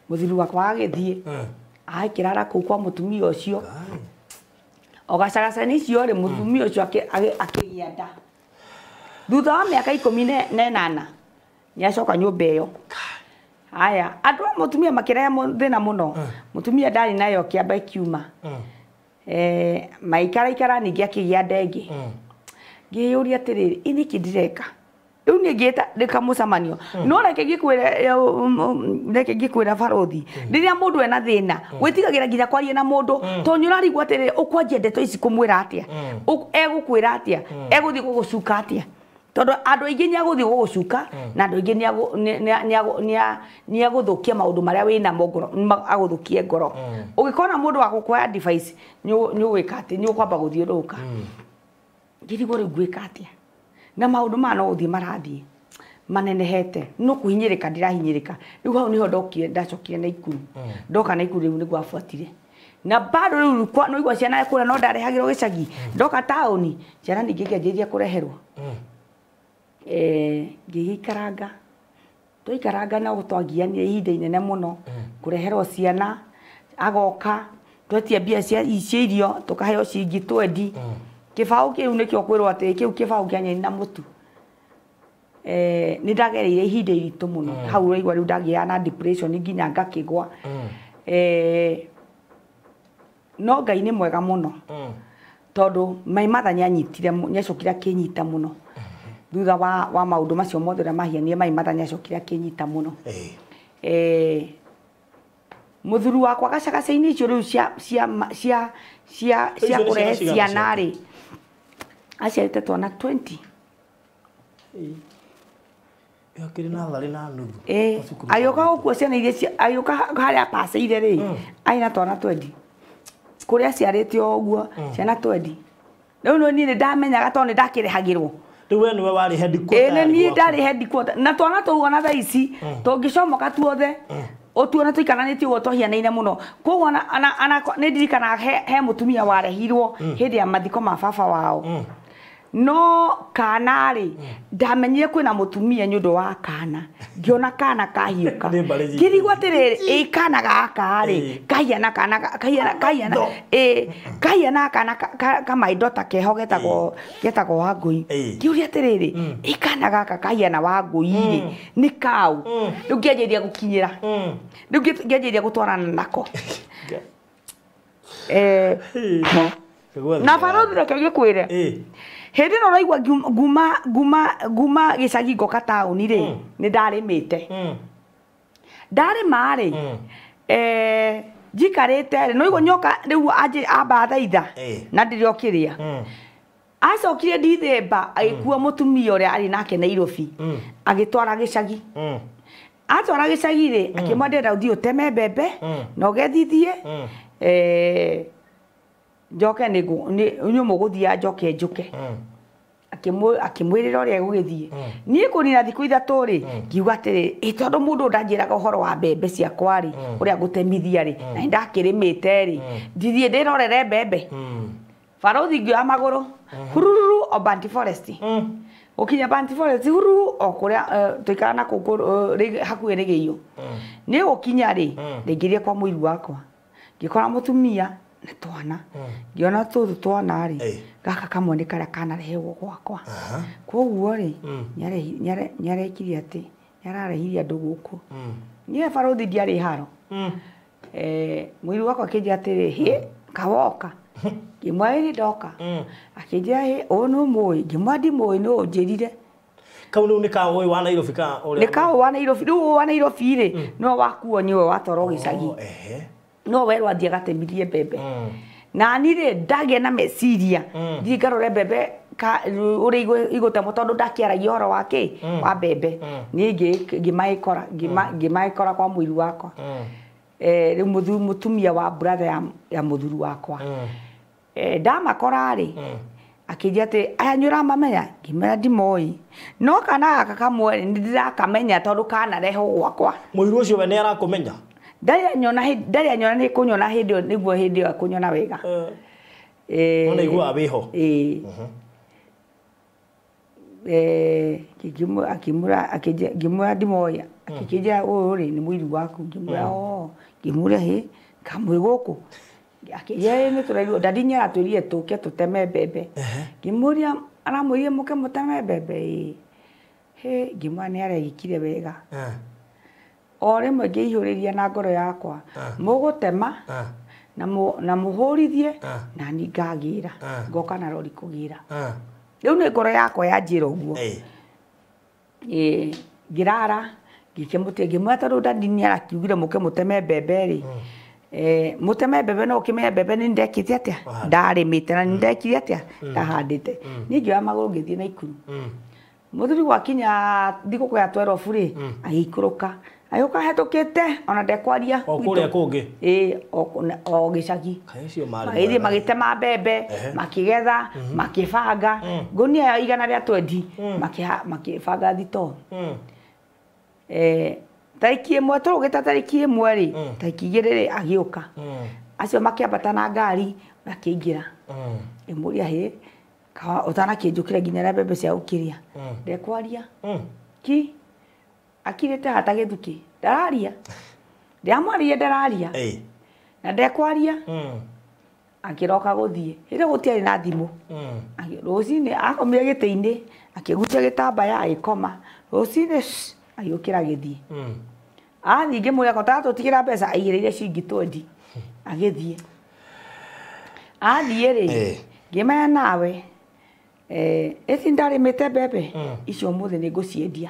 Mũthuri wakwa agĩthiĩ agĩkĩrara kũu kwa mũtumia ũcio. O gacagaca-inĩ icio rĩ mũtumia ũcio akĩgĩa nda. Thutha wa mĩaka 18 nĩacoka nyũmba ĩyo. Haya andũ a mũtumia makĩrehe thĩna mũno. Mũtumia ndarĩ nayo kĩamba ĩkiuma. Maikaraikara ningĩ akĩgĩa nda ĩngĩ. Ngĩyũria atĩrĩrĩ ĩ nĩkĩ ndĩreka? Rĩu niĩ ngĩta ndĩkamũcemanio. No reke ngĩkwĩre barothi rĩrĩa mũndũ ena thĩna wĩtigagĩra nginya kwaria na mũndũ tondũ nĩ ũrarigwo atĩrĩrĩ ũkwanjia ndeto ici kũmwĩra atĩa egũkwĩra atĩa egũthiĩ gũgũcuka atĩa tondũ andũ aingĩ nĩ agũthiĩ gũgũcuka na andũ aingĩ nĩ agũthũkia maũndũ marĩa wĩnamo ngoro agũthũkie ngoro. Ũngĩkona mũndũ wa gũkũhe advice nĩ ũgwĩka atĩ nĩ ũkwamba gũthiũrũrũka. Ngĩrigwo rĩu ngwĩka atĩa na maũndũ maya no gũthiĩ marathiĩ manenehete no kũhinyĩrĩka ndĩrahinyĩrĩka. Rĩu hau nĩho ndokire ndacokire Naikuru. Ndoka Naikuru rĩu nĩguo abuatire na bado rĩu no igua ciana kũrĩa no ndarehagĩrwo gĩcagi. Ndoka taũni ciana ningĩ ngĩanjĩrĩria kũreherwo. Ngĩgĩikaranga twaikaranga no twagianire ihinda inene mũno kũreherwo ciana agoka twetia mbia cia irio tũkaheo ciringi 20. Kĩbaũ kĩu nĩkĩo kwĩrwo atĩ kĩu kĩbaũ kĩa nyeni na mũtu. Nĩ ndagereire ihinda iritũ mũno hau ũraigua rĩu ndagĩa na depression nginya ngakĩgwa. No Ngai nĩ mwega mũno tondũ my mother nĩanyitire nĩacokire akĩnyita mũno thutha wa maũndũ macio mothe ũrĩa mahianire. My mother nĩacokire akĩnyita mũno. Mũthuri wakwa gacagaca-inĩ icio rĩu cia kũrehe ciana rĩ aciarĩte twana 20. Akĩrĩ natharĩ na nuthu. Agĩũka gũkua ciana iria agĩũka harĩa apacĩire rĩ arĩ na twana 20 kũrĩa aciarĩte o ũguo ciana 20. Rĩu no niĩ nĩ ndamenyaga tondũ nĩ ndakĩrehagĩrwo. Rĩu we nĩwe warĩ headquarter. Ĩĩ nĩ niĩ ndarĩ headquarter na twana tũu ona thaa ici tũngĩcomoka tuothe ũtuona tũikaranĩtie ũguo twahianaine mũno. Koguo nĩ ndirikanaga he mũtumia warehirwo hĩndĩ ya mathiko ma baba wao. No kana rĩ ndamenyire kwĩna mũtumia nĩ ũndũ wa kana ngĩona kana kahiũka ngĩrigwo atĩrĩrĩ ĩ kana gaka rĩ kahiana kana kahiana ĩ kahiana kana ka my daughter keho getagwo Wangũi. Ngĩũria atĩrĩrĩ ĩ kana gaka kahiana Wangũi rĩ nĩ kaũ? Rĩu ngĩanjĩrĩria gũkinyĩra rĩu ngĩanjĩrĩria gũtwarana nako. Na barothi reke ngĩkwĩre hĩndĩ ĩno ũraigua nguma gĩcagi ngoka taũni rĩ nĩ ndarĩmĩte. Ndarĩma rĩ njikarĩte rĩ no igua nyoka rĩu ambathaitha na ndĩrĩ o kĩrĩa. Acokire Dithemba agĩkua mũtumia ũrĩa arĩ nake Nairobi agĩtwara gĩcagi. Atwara gĩcagi rĩ akĩmwĩra ndĩrenda ũthiĩ ũteme mbembe na ũgethithie njoke nĩ mũgũthiĩ njoke njũke. Akĩmwĩrĩra ũrĩa egũgĩthiĩ. Niĩ kũnina thikũ ithatũ rĩ, ngiuga atĩrĩ, ĩ tondũ mũndũ ndanjĩraga ũhoro wa mbembe ciakwa rĩ, ũrĩa ngũtemithia rĩ, na nĩndakĩrĩmĩte rĩ, ndithiĩ ndĩrorere mbembe. Barũthi ngĩoya magũrũ, hururu o Banti Forest. Gũkinya Banti Forest hururu o kũrĩa tũikara na kũu hakuhĩ nĩ Gĩiyũ. Niĩ gũkinya rĩ, ndaingĩrire kwa mũiru wakwa. Ngĩkora mũtumia na twana. Ngĩona tũtũ twana rĩ, gaka kamwe nĩ karĩa kanarehwo gwakwa. Koguo rĩ, nĩarekire atĩ, nĩararehire andũ gũkũ. Niĩ barũthi ndiarĩ haro. Mũiru wakwa akĩnjĩra atĩrĩ, hĩ, kawoka. Ngĩmwĩra ĩĩ ndoka. Akĩnjĩra hĩ, ũyũ nĩ ũmũĩ? Ngĩmwĩra ndimũĩ nĩ ũnjĩrire. Kau rĩu nĩ ka ũyũ wa Nairobi ka ũrĩa? Nĩ ka ũyũ wa Nairobi. Rĩu ũyũ wa Nairobi rĩ, nĩwe wakuo nĩwe watwarwo gĩcagi. No werwo athiĩ agatemirie mbembe. Na niĩ rĩ, ndagĩa na meciria. Thiĩ ngarore mbembe ũrĩa igũtemwo tondũ ndakĩaragia ũhoro wa kĩ? Wa mbembe. Niĩ ngĩmaĩkora kwa mũiru wakwa. Rĩu mũtumia wa brother ya mũthuri wakwa. Ndamakora rĩ, akĩnjĩra atĩ aya nĩ ũramamenya? Ngĩmwĩra ndimoĩ. No kana gaka kamwe nĩ ndĩrakamenya tondũ kanarehwo gwakwa. Mũiru ũcio we nĩ arakũmenya? Ndarĩ anyona nĩ kũnyona hĩndĩ ĩyo nĩguo hĩndĩ ĩyo akũnyona wega. Ona iguaga wĩho. Ngĩmwĩra ndimoĩ. Akĩnjĩra ũyũ rĩ nĩ mũiru waku. Ngĩmwĩra oo. Ngĩmũria hĩ, kamwĩ gũkũ. Akĩnjĩra ĩ nĩ tũrairwo, ndadi nĩ aratwĩrire tũke tũteme mbembe. Ngĩmũria aramwĩrire mũke mũteme mbembe? Ĩĩ. Hĩ, ngĩmwĩra nĩ aregĩkire wega. O rĩmwe ngĩihũrĩria na ngoro yakwa, mũgũtema na mũhũrithie na niĩ ngagĩra, ngoka na rori kũgĩra. Rĩu nĩ ngoro yakwa yanjĩra ũguo. Ngĩrara, ngĩkĩmũtia, ngĩmwĩra tondũ ndadi nĩ arakiugire mũke mũteme mbembe rĩ, mũteme mbembe no ũkĩmenye mbembe nĩ ndekĩte atĩa? Ndarĩmĩte na nĩ ndekire atĩa? Ndahandĩte. Niĩ ngĩoya magũrũ ngĩthiĩ Naikuru. Mũthuri gwakinya thigũkũ ya 12 rĩ, agĩikũrũka. Agĩũka hetũkĩte ona ndekwaria. O kũrĩa kũngĩ? Ĩĩ, o gĩcagi. Magĩthiĩ magĩtema mbembe, makĩgetha, makĩbanga. Ngũnia ya 120, makĩbanga thitoo. Tarĩki ĩmwe tũrũgĩte tarĩki ĩmwe rĩ, tarĩki igĩrĩ rĩ agĩũka. Acio makĩambata na ngari makĩingĩra. Ngĩmũria hĩ, ũtanakĩnjũkĩra nginya na mbembe cia gũkĩrĩa. Ndekwaria. Ki akirĩte hata gĩthukĩ. Ndararia. Ndĩramwaririe ndararia. Na ndekwaria. Akĩroka gũthiĩ. Hĩndĩ ĩyo gũtiarĩ na thimũ. Rũcinĩ akomire gĩtĩ-inĩ, akĩgucia gĩtambaya agĩkoma. Rũcinĩ agĩũkĩra agĩthiĩ. Athiĩ ngĩmwĩra ko taratũtigĩra mbeca aigĩrĩire ciringi 20. Agĩthiĩ. Athiĩ rĩ, ngĩmenya nawe, ĩci ndarĩmĩte mbembe, icio ũmũthĩ nĩ ngũciendia.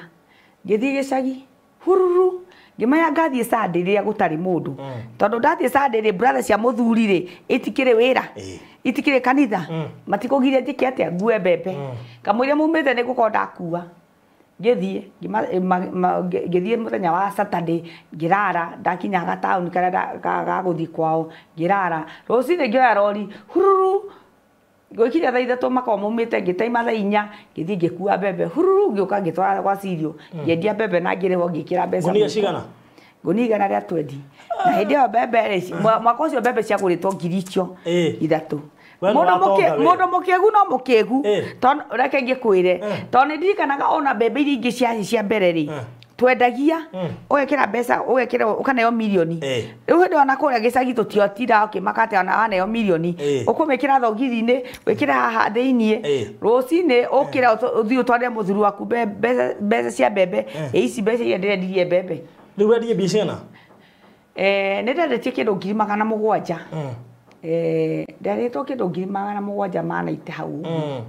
Ngĩthiĩ gĩcagi, hururu, ngĩmenya ngathiĩ Sunday rĩrĩa gũtarĩ mũndũ. Tondũ ndathiĩ Sunday rĩ, brother cia mũthuri rĩ, itikĩrĩ wĩra, itikĩrĩ kanitha, matikũgiria njĩke atĩa, ngue mbembe. Kamũira mumĩte nĩ ngũkorwo ndakua. Ngĩthiĩ, ngĩthiĩ mũthenya wa Saturday, ngĩrara, ndakinya gataũni karĩa ga gũthiĩ kwao, ngĩrara. Rũcinĩ ngĩoya rori, hururu, ngĩkinya thaa ithatũ makorwo maumĩte, ngĩtaima thaa inya, ngĩthiĩ ngĩkua mbembe, hururu, ngĩũka ngĩtwara gwa Cirio, ngĩendia mbembe na ngĩrĩhwo ngĩkĩra mbeca. Ngũnia cigana? Ngũnia 120. Na hĩndĩ ĩyo mbembe rĩ, mwaka ũcio mbembe ciagũrĩtwo ngiri icio ithatũ. Mũndũ mũkĩgu no mũkĩgu. Tondũ reke ngĩkwĩre, tondũ nĩ ndirikanaga ona mbembe iria ingĩ ciarĩ cia mbere rĩ, twendagia, ũgekĩra mbeca, ũgekĩra ũkaneo mirioni. Rĩu hĩndĩ ĩyo ona kũrĩa gĩcagi tũtiotindaga ũkĩmaka atĩ ona waneo mirioni, ũkũmĩkĩra thogithi-inĩ, wĩkĩre haha thĩiniĩ, rũcinĩ ũkĩre ũthiĩ ũtwarĩre mũthuri waku mbeca cia mbembe, ĩ ici mbeca iria ndĩrendirie mbembe. Rĩu wendirie mbia cigana? Nĩ ndendetie kĩndũ 700,000. Ndarĩtwo kĩndũ 790 hau ũguo.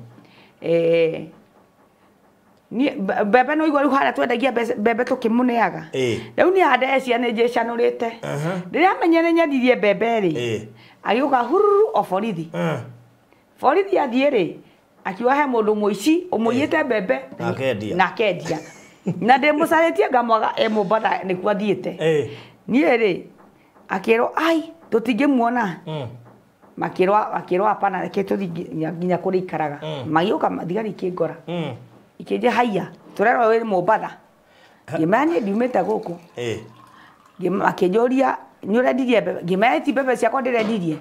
Mbembe no igua rĩu harĩa twendagia mbembe tũkĩmũneaga. Rĩu niĩ handecia nĩ njĩcanũrĩte. Rĩrĩa amenyire nĩ nyendirie mbembe rĩ, agĩũka hururu o borithi. Borithi athiĩ rĩ, akiuga he mũndũ mũici ũmũiyĩte mbembe na akendia. Na ndĩmũcarĩtie ngamwaga e Mombatha nĩkuo athiĩte. Niĩ rĩ, akĩrwo ai tũtingĩmuona. Makĩrwo hapana, reke tũthiĩ nginya kũrĩa ikaraga. Magĩũka thigari ikĩngora. Ikĩnjĩra haiya, tũrerwo wĩ Mombatha. Ngĩmera niĩ ndiumĩte gũkũ. Makĩnjũria nĩ ũrendirie mbembe? Ngĩmera ti mbembe ciakwa ndĩrendirie.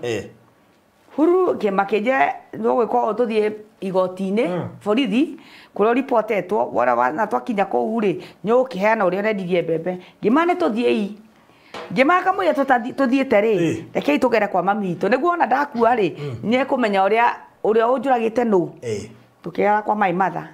Huru makĩnjĩra nĩũgwĩka ũũ tũthiĩ igoti-inĩ borithi kũrĩa ũripotetwo wona na twakinya kũu rĩ nĩũgũkĩheana ũrĩa ũrendirie mbembe. Ngĩmera nĩ tũthiĩi. Ngĩmera kamũira tũthiĩte rĩ rekei tũgere kwa mami witũ nĩguo ona ndakua rĩ nĩekũmenya ũrĩa ũnjũragĩte nũ. Tũkĩgera kwa my mother.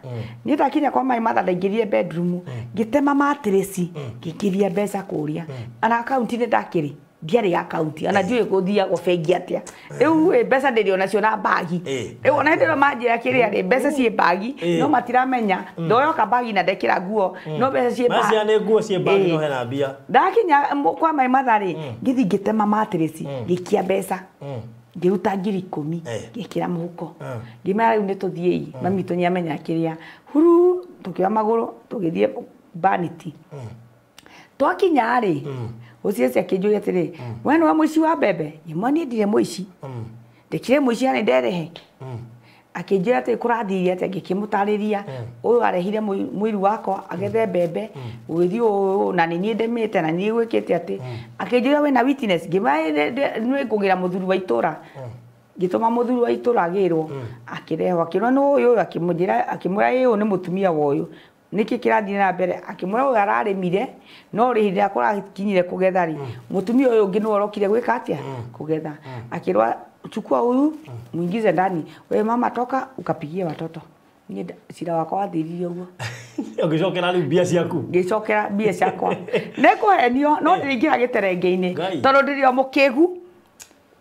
Niĩ ndakinya kwa my mother ndaingĩrire bedroom ngĩtema mattress ngĩkĩria mbeca kũrĩa. Ana akaunti-inĩ ndakĩrĩ ndiarĩ akaunti ana ndiũĩ gũthiagwo bengi atĩa. Rĩu mbeca ndĩrĩ onacio na mbagi. Rĩu ona hĩndĩ ĩrĩa manjĩra kĩrĩa rĩ mbeca ciĩ mbagi no matiramenya ndoyoka mbagi na ndekĩra nguo no mbeca ciĩ mbagi. Macia nĩ nguo ciĩ mbagi no hena mbia. Ndakinya kwa my mother rĩ ngĩthiĩ ngĩtema mattress ngĩikia mbeca. Ngĩruta 10,000 ngĩkĩra mũhuko. Ngĩmera rĩu nĩ tũthiĩi mami witũ nĩamenya kĩrĩa. Huru tũkĩoya magũrũ tũgĩthiĩ Vanity. Twakinya rĩ ũcio akĩnjũria atĩrĩ we nĩwe mũici wa mbembe? Ngĩmwĩra niĩ ndirĩ mũici. Ndĩkire mũici na nĩnderehe. Akĩnjĩra atĩ kũrathire atĩa ngĩkĩmũtarĩria ũyũ arehire mũiru wakwa agethe mbembe gũgĩthiĩ ũũ na nĩ niĩ ndĩmĩte na niĩ gwĩkĩte atĩ. Akĩnjĩra wĩna witness? Ngĩmwĩra nĩ ngũgĩra mũthuri wa itũra. Ngĩtũma mũthuri wa itũra agĩrwo akĩrehwo akĩrwo nĩ ũyũ akĩmũnjĩra akĩmwĩra ĩ ũyũ nĩ mũtumia wa ũyũ nĩkĩ kĩrathiĩ na mbere. Akĩmwĩra ũyũ ararĩmire no rĩ hĩndĩ ĩrĩa kũrakinyire kũgetha rĩ mũtumia ũyũ ũngĩ nĩwe ũrokire gwĩka atĩa kũgetha. Akĩrwo chukua huyu muingize ndani, we mama toka ukapigie watoto. Niĩ cira wakwa wathirire ũguo. Ũgĩcokera rĩu mbia ciaku? Ngĩcokera mbia ciakwa. Nĩkũhenio no ndĩrĩingĩra gĩterenge-inĩ tondũ ndĩrĩ o mũkĩgu.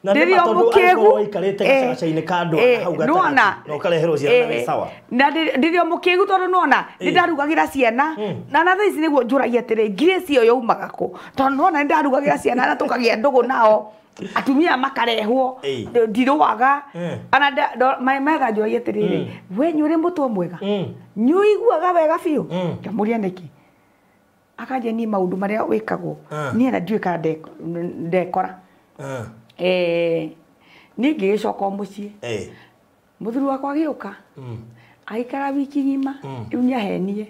Ndĩrĩ o mũkĩgu. Waikarĩte gacagaca-inĩ ka andũ hau gatagatĩ na ũkareherwo ciana na wĩ sawa. Na ndĩrĩ o mũkĩgu tondũ nĩwona nĩndarugagĩra ciana na thaa ici nĩguo njũragia atĩrĩ Grace ĩyo yaumaga kũ tondũ nĩwona nĩndarugagĩra ciana na tũkagĩa ndũgũ nao. Atumia makarehwo ndirũaga ana my mother njũragia atĩrĩrĩ we nĩ ũrĩ mũtwe mwega nĩ ũiguaga wega biũ? Ngamũria nĩkĩ? Akanjia niĩ maũndũ marĩa wĩkagwo niĩ na ndiũĩ kana ndekora. Niĩ ngĩgĩcoka o mũciĩ. Mũthuri wakwa agĩũka agĩikara wiki ng'ima rĩu nĩahenie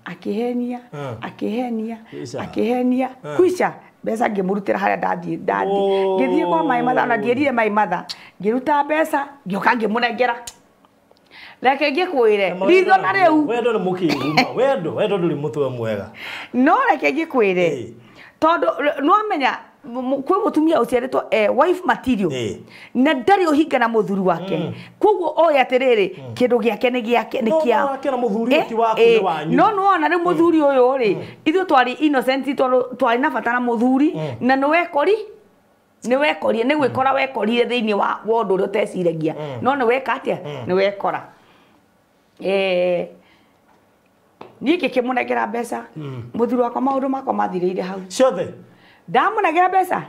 akĩhenia akĩhenia akĩhenia kwica mbeca ngĩmũrutĩra harĩa ndathiĩ ngĩthiĩ kwa my mother na ndierire my mother ngĩruta mbeca ngĩũka ngĩmũnengera. Reke ngĩkwĩre ritho na rĩu wendo nĩ mũkĩgu wendo ndũrĩ mũtwe mwega no reke ngĩkwĩre tondũ nĩwamenya kwĩ mũtumia ũciarĩtwo wife material na ndarĩ ũhinga na mũthuri wake koguo oĩ atĩrĩrĩ kĩndũ gĩake nĩ gĩake nĩ kĩa no mũthuri ti waku nĩ wanyu no nĩwona rĩu mũthuri ũyũ rĩ ithuĩ twarĩ innocent tondũ twarĩ na bata na mũthuri na nĩwekori nĩwekorire nĩ gwĩkora wekorire thĩinĩ wa ũndũ ũrĩa ũteciragia no nĩweka atĩa nĩwekora. Niĩ ngĩkĩmũnengera mbeca mũthuri wakwa maũndũ makwa mathirĩire hau ciothe ndamũnengera mbeca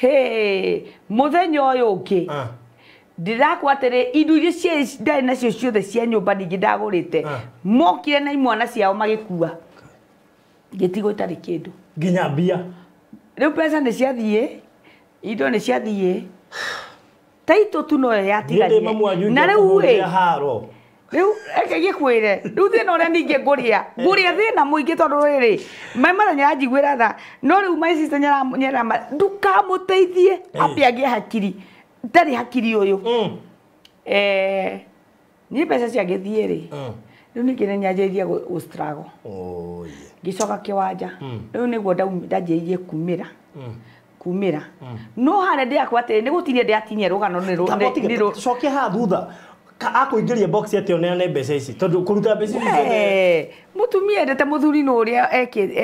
hĩ mũthenya ũyũ ũngĩ ndĩrakwa atĩrĩ indo iria ndarĩ nacio ciothe cia nyũmba ningĩ ndagũrĩte mokire na imwana ciao magĩkua ngĩtigwo itarĩ kĩndũ nginya mbia. Rĩu mbeca nĩ ciathiĩ indo nĩ ciathiĩ taitũ tu noyo yatigarire na rĩu ĩ rĩu reke ngĩkwĩre rĩu thĩna ũrĩa ningĩ ngũrĩa thĩna mũingĩ tondũ rĩrĩ my mother nĩaranjiguĩra tha no rĩu my sister nĩarama ndũkamũteithie ambe agĩe hakiri ndarĩ hakiri ũyũ. Niĩ mbeca ciagĩthiĩ rĩ rĩu ningĩ nĩnyanjĩrĩirie gũ struggle ngĩcoka kĩwanja rĩu nĩguo ndanjĩrĩirie kumĩra no harĩa ndĩrakwa atĩrĩ nĩ gũtinia ndĩratinia rũgano nĩ cokia haha thutha akũingĩria box atĩ ũneane mbeca ici tondũ kũruta mbeca ici mũtumia endete mũthuri nĩ ũrĩa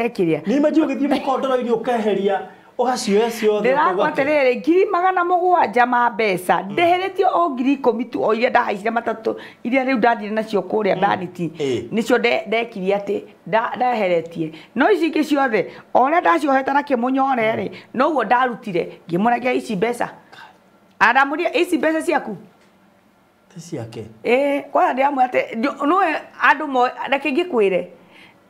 ekĩrĩa nĩ imagine ũgĩthiĩ mũkondoro-inĩ ũkeheria ũgacioya ciothe ndĩrakwa atĩrĩrĩ 700,000 ma mbeca ndĩhĩrĩtio o 10,000 tu o iria ndahaicire matatũ iria rĩu ndathire nacio kũrĩa Vanity nĩcio ndekirie atĩ ndaheretie no ici ingĩ ciothe o ũrĩa ndaciohete na kĩmũnyore rĩ noguo ndarutire ngĩmũnengera ici mbeca andamũria ici mbeca ciaku ti ciake kwanza ndĩramwĩra atĩ nĩũĩ andũ moĩ reke ngĩkwĩre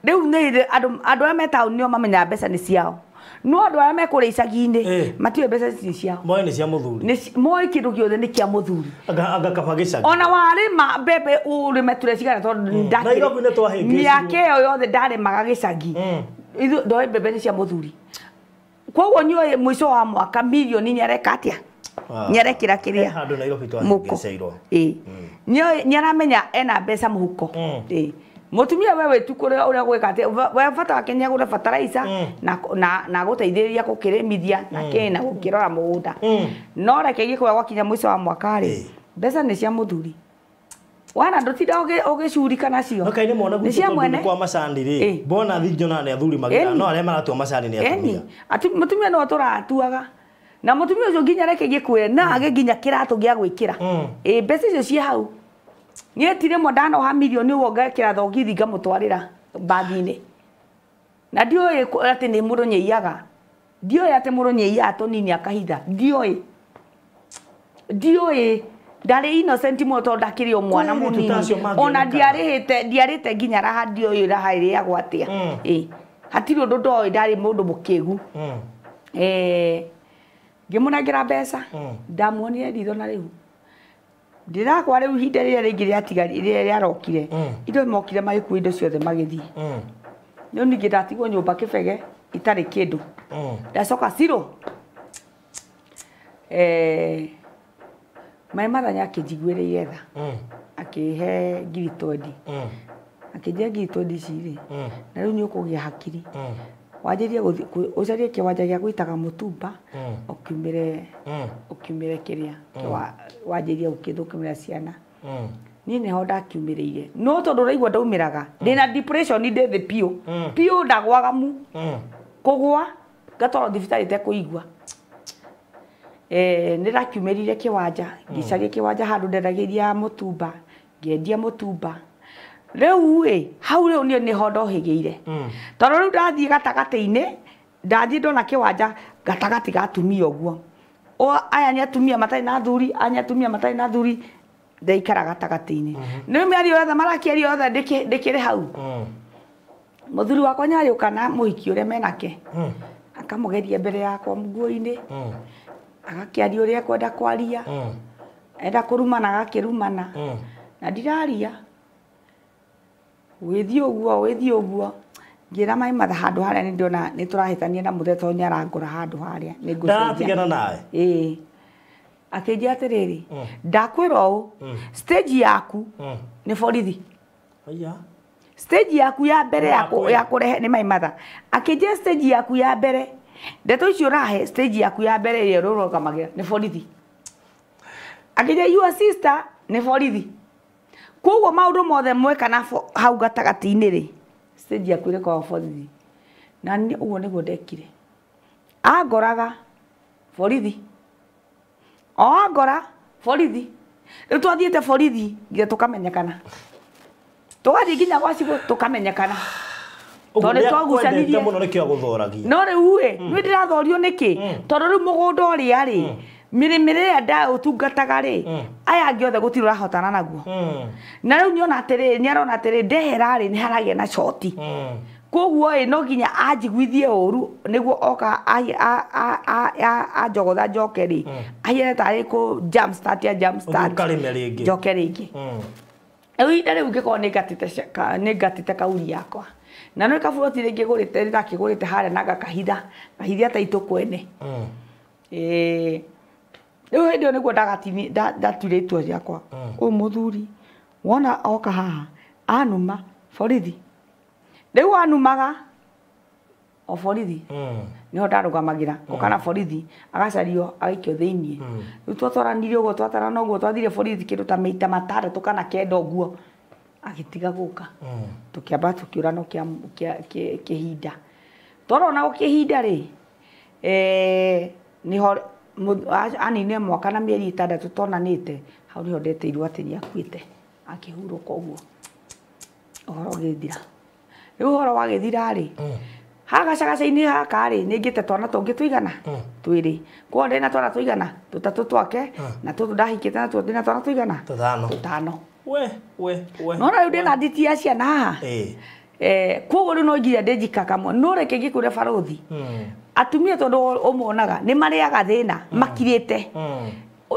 rĩu nĩ andũ arĩa me taũni nĩo mamenyaga mbeca nĩ ciao No andũ arĩa mekũrĩa icagi-inĩ matiũĩ mbeca ici ciao. Moĩ nĩ cia mũthuri. Moĩ kĩndũ gĩothe nĩ kĩa mũthuri. Anga kaba gĩcagi. Ona warĩma mbembe ũrĩme ture cigana tondũ Nairobi nĩ twahĩngĩcirwo. Mĩaka ĩyo yothe ndarĩmaga gĩcagi. Ithuĩ ndoĩ mbembe nĩ cia mũthuri. Koguo nĩoĩ mũico wa mwaka mirioni nĩareka atĩa? Nĩarekĩra kĩrĩa? Handũ Nairobi twahĩngĩcirwo. Ĩĩ. Nĩaramenya ena mbeca mũhuko. Ĩĩ. Mutumia wewe tu kũrĩa ũrĩa gwĩka atĩ we bata wake nĩ agũre fertilizer na gũteithĩrĩria gũkĩrĩmithia na kĩ na gũkĩrora mũgũnda. No reke gĩkũya gwakinya mũico wa mwaka rĩ, mbeca nĩ cia mũthuri. Wana ndũtinda ũgĩcurika nacio. No kaĩ nĩ mona gwitũ kwa macani rĩ, mbona thinjo na athuri magĩra no arĩa maratua macani nĩ atumia. Mũtumia no tũratuaga. Na mũtumia ũcio nginya reke gĩkwĩre na age nginya kĩratũ gĩa gwĩkĩra. Ĩ mbeca icio ciĩ hau. Niĩ ti rĩmwe ndanoha mirioni ũguo ngekĩra thogithi ngamũtwarĩra mbathi-inĩ. Na ndiũĩ atĩ nĩ mũndũ nĩaiyaga. Ndiũĩ atĩ mũndũ nĩaiyaga tũnini akahitha. Ndiũĩ. Ndiũĩ. Ndarĩ innocent mũno tondũ ndakĩrĩ o mwana mũnini. Ona ndiarĩte nginya raha ndiũĩ raha ĩrĩagwo atĩa. Ĩ. Hatirĩ ũndũ ndoĩ ndarĩ mũndũ mũkĩgu. Ngĩmũnengera mbeca. Ndamuonire ritho na rĩu. Ndirakwa rĩu ihinda rĩrĩa rĩngĩ rĩatigari rĩrĩa rĩarokire indo mokire magĩkua indo ciothe magĩthiĩ. Rĩu ningĩ ndatigwo nyũmba kĩbege itarĩ kĩndũ. Ndacoka zero. Maĩ Mathanya akĩnjiguĩrĩire tha. Akĩhe ngiri twendi. Akĩnjĩra ngiri twendi ici rĩ, na rĩu nĩ ũkũgĩa hakiri. Wanjĩrie ũcarie kĩwanja gĩa gũitaga mũtumba ũkiumĩre kĩrĩa wanjĩrie ũkĩthũkũmĩra ciana. Niĩ nĩho ndakiumĩrĩire. No tondũ ũraigua ndaumĩraga ndĩna depression ndĩ thĩ biũ. Biũ ndagwaga mu. Kũgwa ngatwarwo thibitarĩ itekũigua. Nĩ ndakiumĩrire kĩwanja, ngĩcaria kĩwanja handũ ndendagĩria mũtumba, ngĩendia mũtumba. Rĩu ĩ hau rĩu niĩ nĩho ndohĩgĩire. Tondũ rĩu ndathiĩ gatagatĩ-inĩ, ndathiĩ ndona kĩwanja gatagatĩ ga atumia ũguo. Aya nĩ atumia matarĩ na athuri, aya nĩ atumia matarĩ na athuri, ndaikara gatagatĩ-inĩ. Nĩ mĩario yothe marakĩaria yothe ndĩkĩrĩ hau. Mũthuri wakwa nĩarĩũka na mũhiki ũrĩa menake. Akamũgeria mbere yakwa nguo-inĩ. Agakĩaria ũrĩa ekwenda kwaria. Enda kũrumana agakĩrumana. Na ndiraria. Wĩthiĩ ũguo wĩthiĩ ũguo. Ngĩra Maĩ Matha handũ harĩa nĩ ndĩrona nĩ tũrahĩtania na mũthee tondũ nĩ arangora handũ harĩa nĩ ngũcenjia. Ndaratigana nawe? Ĩĩ. Akĩnjĩra atĩrĩrĩ, ndakwĩra ũũ, stage yaku nĩ borithi. Aya. Stage yaku ya mbere ya kũrehe nĩ Maĩ Matha. Akĩnjĩra stage yaku ya mbere, ndeto icio ũrahe stage yaku ya mbere ĩrĩa ũrũgamagĩra nĩ borithi. Akĩnjĩra your sister nĩ borithi. Koguo maũndũ mothe mweka na hau gatagatĩ-inĩ rĩ, stage yaku ĩrĩkoragwo borithi. Na niĩ ũguo nĩguo ndekire. Angoraga borithi. O angora borithi. Rĩu twathiĩte borithi nginya tũkamenyekana. Tũgathiĩ nginya gwa cibũ tũkamenyekana. Tondũ nĩ twagucanirie mũno nĩkĩo agũthoragia. No rĩu ĩ, nĩ ndĩrathorio nĩkĩ? Tondũ rĩu mũgũnda ũrĩa rĩ, mĩrĩmĩre ĩrĩa ndaũtungataga rĩ, aya angĩ othe gũtirĩ ũrahotana naguo. Na rĩu nĩona atĩrĩrĩ, nĩarona atĩrĩrĩ, ndehera rĩ, nĩ haragĩa na coti. Koguo ĩ, no nginya anjiguithie ũru nĩguo oka anjogotha njoke rĩ, ahiane tarĩ kũ jump start ya jump start. Ũkarĩme rĩngĩ. Njoke rĩngĩ. Rĩu ihinda rĩu ngĩkorwo nĩ ngatĩte kauri yakwa. Na nĩ kaburoti rĩngĩ ngũrĩte, ndakĩgũrĩte harĩa na ngakahitha, ngahithia ta itũ kwene. Rĩu hĩndĩ ĩyo nĩguo ndatuire itua rĩakwa. Ũyũ mũthuri wona oka haha anuma borithi. Rĩu anumaga o borithi. Nĩho ndarũgamagĩra oka na borithi agacario agaikio thĩiniĩ. Rĩu twatwaranire ũguo twatwarana ũguo twathire borithi kĩndũ ta maita matandatũ kana kenda ũguo agĩtiga gũka. Tũkĩamba tũkĩũrana kĩhinda. Twarona kĩhinda rĩ, nĩho anine mwaka na mĩeri ĩtandatũ tonanĩte, hau nĩho ndetĩirwo atĩ nĩakuĩte akĩhurũka ũguo. Ũhoro ũgĩthira. Rĩu ũhoro wagĩthira rĩ, haha gacagaca-inĩ gaka rĩ, nĩ ngĩte twana tũngĩ tũigana twĩrĩ. Koguo ndĩna twana tũigana tũtatũ twake na tũtũ ndahikĩte natuo ndĩna twana tũigana tũtano. We we we. No rĩu ndĩna nditi ya ciana haha. Koguo rĩu no nginya ndĩnjika kamwe. No reke ngĩkwĩre barũthi. Atumia tondu umonaga ni mariaga thina makirite.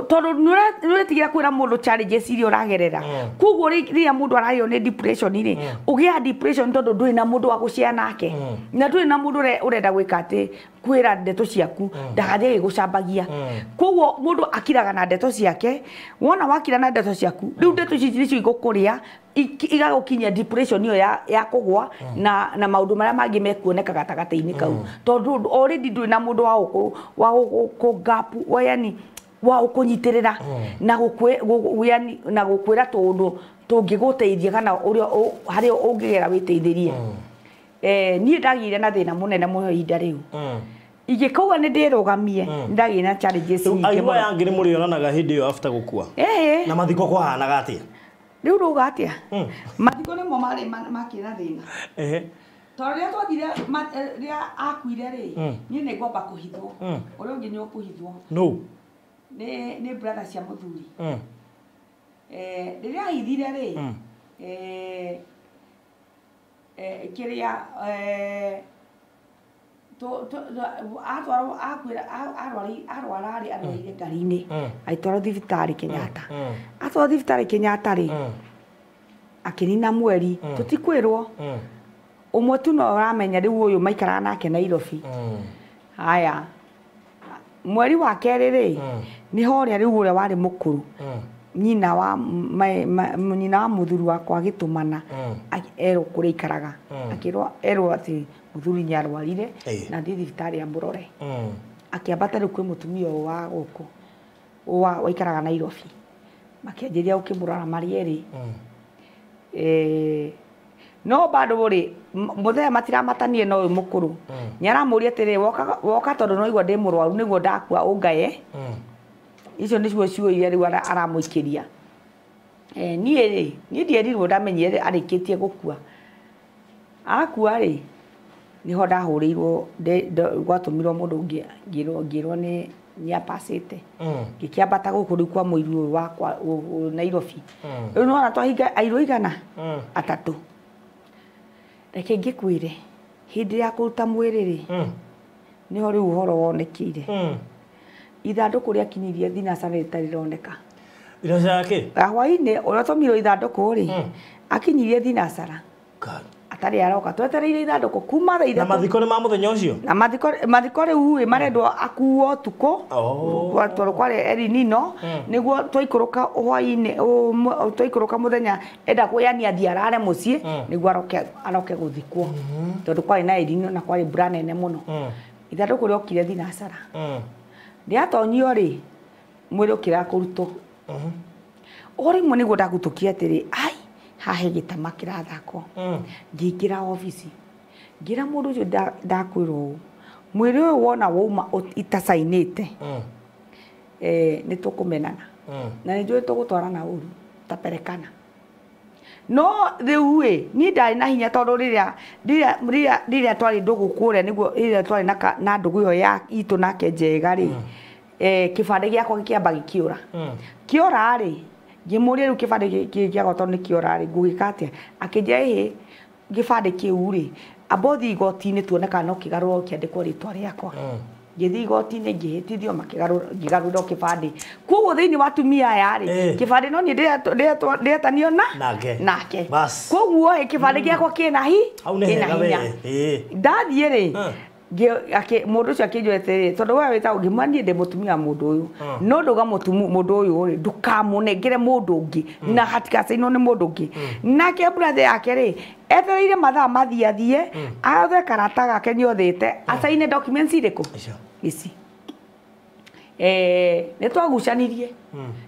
Tondu nuretigira kwira mundu challenges iria uragerera. Koguo riria mundu arario ni depression ri, ugia depression tondu nduri na mundu wa gucia nake. Na nduri na mundu urenda gwika ati kwira ndeto ciaku ndagathie gigucambagia. Koguo mundu akiraga na ndeto ciake, wona wakira na ndeto ciaku, riu ndeto ici nicio igukuria igagukinyia depression iyo ya kugwa na maundu maria mangi mekuoneka gatagati-ini kau. Tondu already nduri na mundu wa gap wa yani wa ukunyitirira na gukwe yani na gukwira tundu tungiguteithia kana uria haria ungigera witeithirie. Nie ndagire na thina munene muno ihinda riu. Ingikauga ni ndirugamie ndagire na challenges nyingi. Airu aya angi ni murionanaga hindi iyo after gukua. Na mathiko kwahanaga atia? Riu ruga atia? Mathiko nimo mari makira thina. Tondũ rĩrĩa twathire rĩrĩa akuire rĩ, niĩ nĩ ngwamba kũhithwo. Ũrĩa ũngĩ nĩ ũkũhithwo. No. Nĩ brother cia mũthuri. Rĩrĩa ahithire rĩ, kĩrĩa atwarwo akuire arwara rĩ arwarire ngari-inĩ agĩtwarwo thibitarĩ Kenyatta. Atwarwo thibitarĩ Kenyatta rĩ, akĩnina mweri tũtikwĩrwo. Ũmwe tu no ũramenya rĩu ũyũ maikaraga nake Nairobi. Haya, mweri wa kerĩ rĩ, nĩho ũrĩa rĩu ũrĩa warĩ mũkũrũ nyina wa mũthuri wakwa agĩtũmana erwo kũrĩa aikaraga. Akĩrwo erwo atĩ mũthuri nĩ arwarire na athiĩ thibitarĩ amũrore. Akĩambata rĩu kwĩ mũtumia ũyũ wa gũkũ waikaraga Nairobi. Makĩanjĩrĩria gũkĩmũrora marĩ erĩ. No bado rĩ mũthenya matiramatanie na ũyũ mũkũrũ. Nĩ aramũria atĩrĩ, woka tondũ no igua ndĩ mũrwaru nĩguo ndakua ũngaye. Icio nĩcio ciugo iria rĩu aramũikĩria. Niĩ rĩ, niĩ ndierirwo ndamenyire arĩkĩtie gũkua. Akua rĩ, nĩho ndahũrĩirwo gwatũmirwo mũndũ ũngĩ ngĩrwo nĩ apacĩte. Ngĩkĩambata gũkũ rĩu kwa mũiru ũyũ wakwa Nairobi. Rĩu nĩwona twahinga airũ igana atatũ. Reke ngĩkwĩre hĩndĩ ya kũruta mwĩrĩ rĩ, nĩho rĩu ũhoro wonekire. Ithandũkũ rĩakinyirie thinacara rĩtarĩ rĩroneka. Thinacara kĩ? Hwaĩ-inĩ ũrĩa ũtũmirwo ithandũkũ rĩ, akinyirie thinacara. Atarĩ aroka twetereire ithandũkũ kuma thaa ithatũ. Na mathiko nĩ ma mũthenya ũcio? Na mathiko rĩu ĩ marendwo akuo ũtukũ. Tondũ kwarĩ El Nino, nĩguo twaikũrũka hwaĩ-inĩ, twaikũrũka mũthenya enda yani athiĩ arare mũciĩ nĩguo aroke gũthikwo. Tondũ kwarĩ na El Nino na kwarĩ mbura nene mũno. Ithandũkũ rĩokire thinacara. Rĩatonyio rĩ, mwĩrĩ ũkĩrega kũrutwo. O rĩmwe nĩguo ndagutũkire atĩrĩ, ai, haha he gĩtama kĩrathakwo. Ngĩingĩra obici, ngĩra mũndũ ũcio ndakwĩrwo ũũ, mwĩrĩ ũyũ wona wauma itacainĩte, nĩ tũkũmenana. Na nĩ njũĩ tũgũtwarana ũru, taperekana. No rĩu ĩ, niĩ ndarĩ na hinya tondũ rĩrĩa twarĩ ndũgũ kũrĩa nĩguo rĩrĩa twarĩ na ndũgũ ĩyo ya itũ nake njega rĩ, kĩbandĩ gĩakwa gĩkĩamba gĩkĩũra. Kĩora rĩ, ngĩmũria rĩu kĩbandĩ gĩkĩ gĩakwa tondũ nĩ kĩora rĩ, ngũgĩka atĩa? Akĩnjĩra ĩhĩ, gĩbandĩ kĩu rĩ, amba ũthiĩ igoti-inĩ tuone kana no kĩgarũrwo kĩandĩkwo rĩtwa rĩakwa. Ngĩthiĩ igoti-inĩ ngĩhĩtithio makĩgarũrĩrwo kĩbandĩ. Koguo thĩinĩ wa atumia aya rĩ, kĩbandĩ no niĩ ndĩretanio na nake. Koguo ĩ kĩbandĩ gĩakwa kĩna hinya. Ndathiĩ rĩ, mũndũ ũcio akĩnjũria atĩrĩ, tondũ we wĩtagwo, ngĩmwĩra niĩ ndĩ mũtumia wa mũndũ ũyũ, no ndauga mũndũ ũyũ rĩ, ndũkamũnengere mũndũ ũngĩ na hatigacainwo nĩ mũndũ ũngĩ. Nake brother yake rĩ, etereire mathaa mathiĩ athiĩ, athe karata gake nĩothĩte, acaine documents irĩkũ? Ici. Nĩ twagucanirie.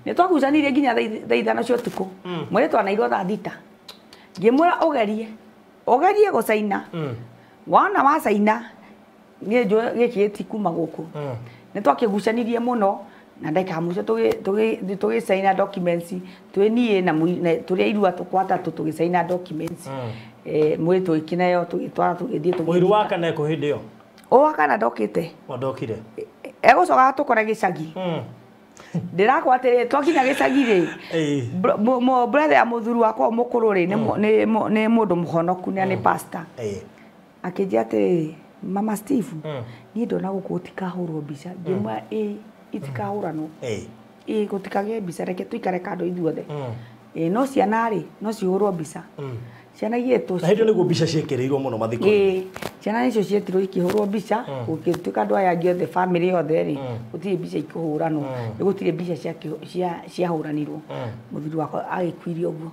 Nĩ twagucanirie nginya thaa ithano cia ũtukũ. Mwĩrĩ twanairwo thaa thita. Ngĩmwĩra ũgerie, ũgerie gũcaina. Wona wacaina, niĩ njũĩ gĩkĩ gĩtikuma gũkũ. Nĩ twakĩgucanirie mũno na ndagĩka ya mũico tũgĩcaina documents, twĩ niĩ na tũrĩ airũ atatũ atatũ tũgĩcaina documents. Mwĩrĩ tũgĩkĩneo tũgĩtwara tũgĩthiĩ tũgĩthika. Mũiru wa kana ekũ hĩndĩ ĩyo? O wa kana ndokĩte. O ndokire. Egũcoka atũkore gĩcagi. Ndĩrakwa atĩrĩ, twakinya gĩcagi rĩ, brother ya mũthuri wakwa mũkũrũ rĩ, nĩ mũndũ mũhonoku na nĩ pastor. Akĩnjĩra atĩrĩrĩ, Mama Steve niĩ ndona gũkũ gũtikahũrwo mbica ngĩmwĩra ĩ itikahũranwo ĩ gũtikagĩe mbica reke tũikare kando ithuothe ĩ no ciana rĩ no cihũrwo mbica ciana igĩtwo na hĩndĩ nĩguo mbica ciĩkĩrĩirwo mũno mathiko-inĩ ciana icio cietirwo ikĩhũrwo mbica gũgĩtuĩka andũ aya angĩ othe bamĩrĩ yothe rĩ gũtirĩ mbica ikĩhũranwo nĩ gũtirĩ mbica ciahũranirwo mũthuri wakwa agĩkuire ũguo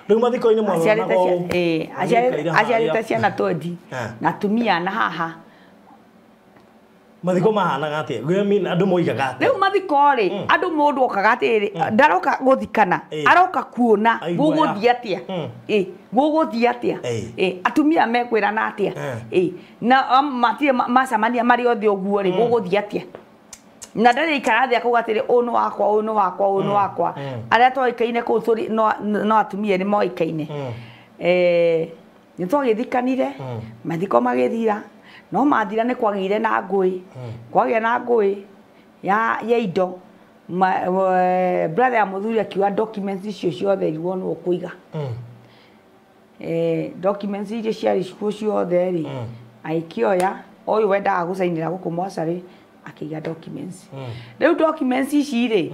rĩu mathiko-inĩ aciarĩte ciana 20 na atumia na haha mathiko mahanaga atĩa andũ moigaga atĩa rĩu mathiko rĩ andũ mũndũ okaga atĩrĩrĩ ndaroka gũthikana aroka kuona gũgũthiĩ atĩa ĩ gũgũthiĩ atĩa ĩ atumia mekwĩrana atĩa ĩ na matirĩ macemania marĩ othe ũguo rĩ gũgũthiĩ atĩa na ndarĩ ikara thĩ akauga atĩrĩ ũyũ nĩ wakwa ũyũ nĩ wakwa ũyũ nĩ wakwa arĩa twoĩkaine kũu tũrĩ no atumia nĩ moĩkaine nĩ twagĩthikanire mathiko magĩthira no mathira nĩ kwagĩire na ngũĩ kwagĩa na ngũĩ ya indo brother ya mũthuri akiuga documents icio ciothe irigwo nĩ ũkũiga documents iria ciarĩ kuo ciothe rĩ agĩkĩoya ũyũ wendaga gũcainĩra gũkũ mocarĩ akĩiga documents rĩu documents ici rĩ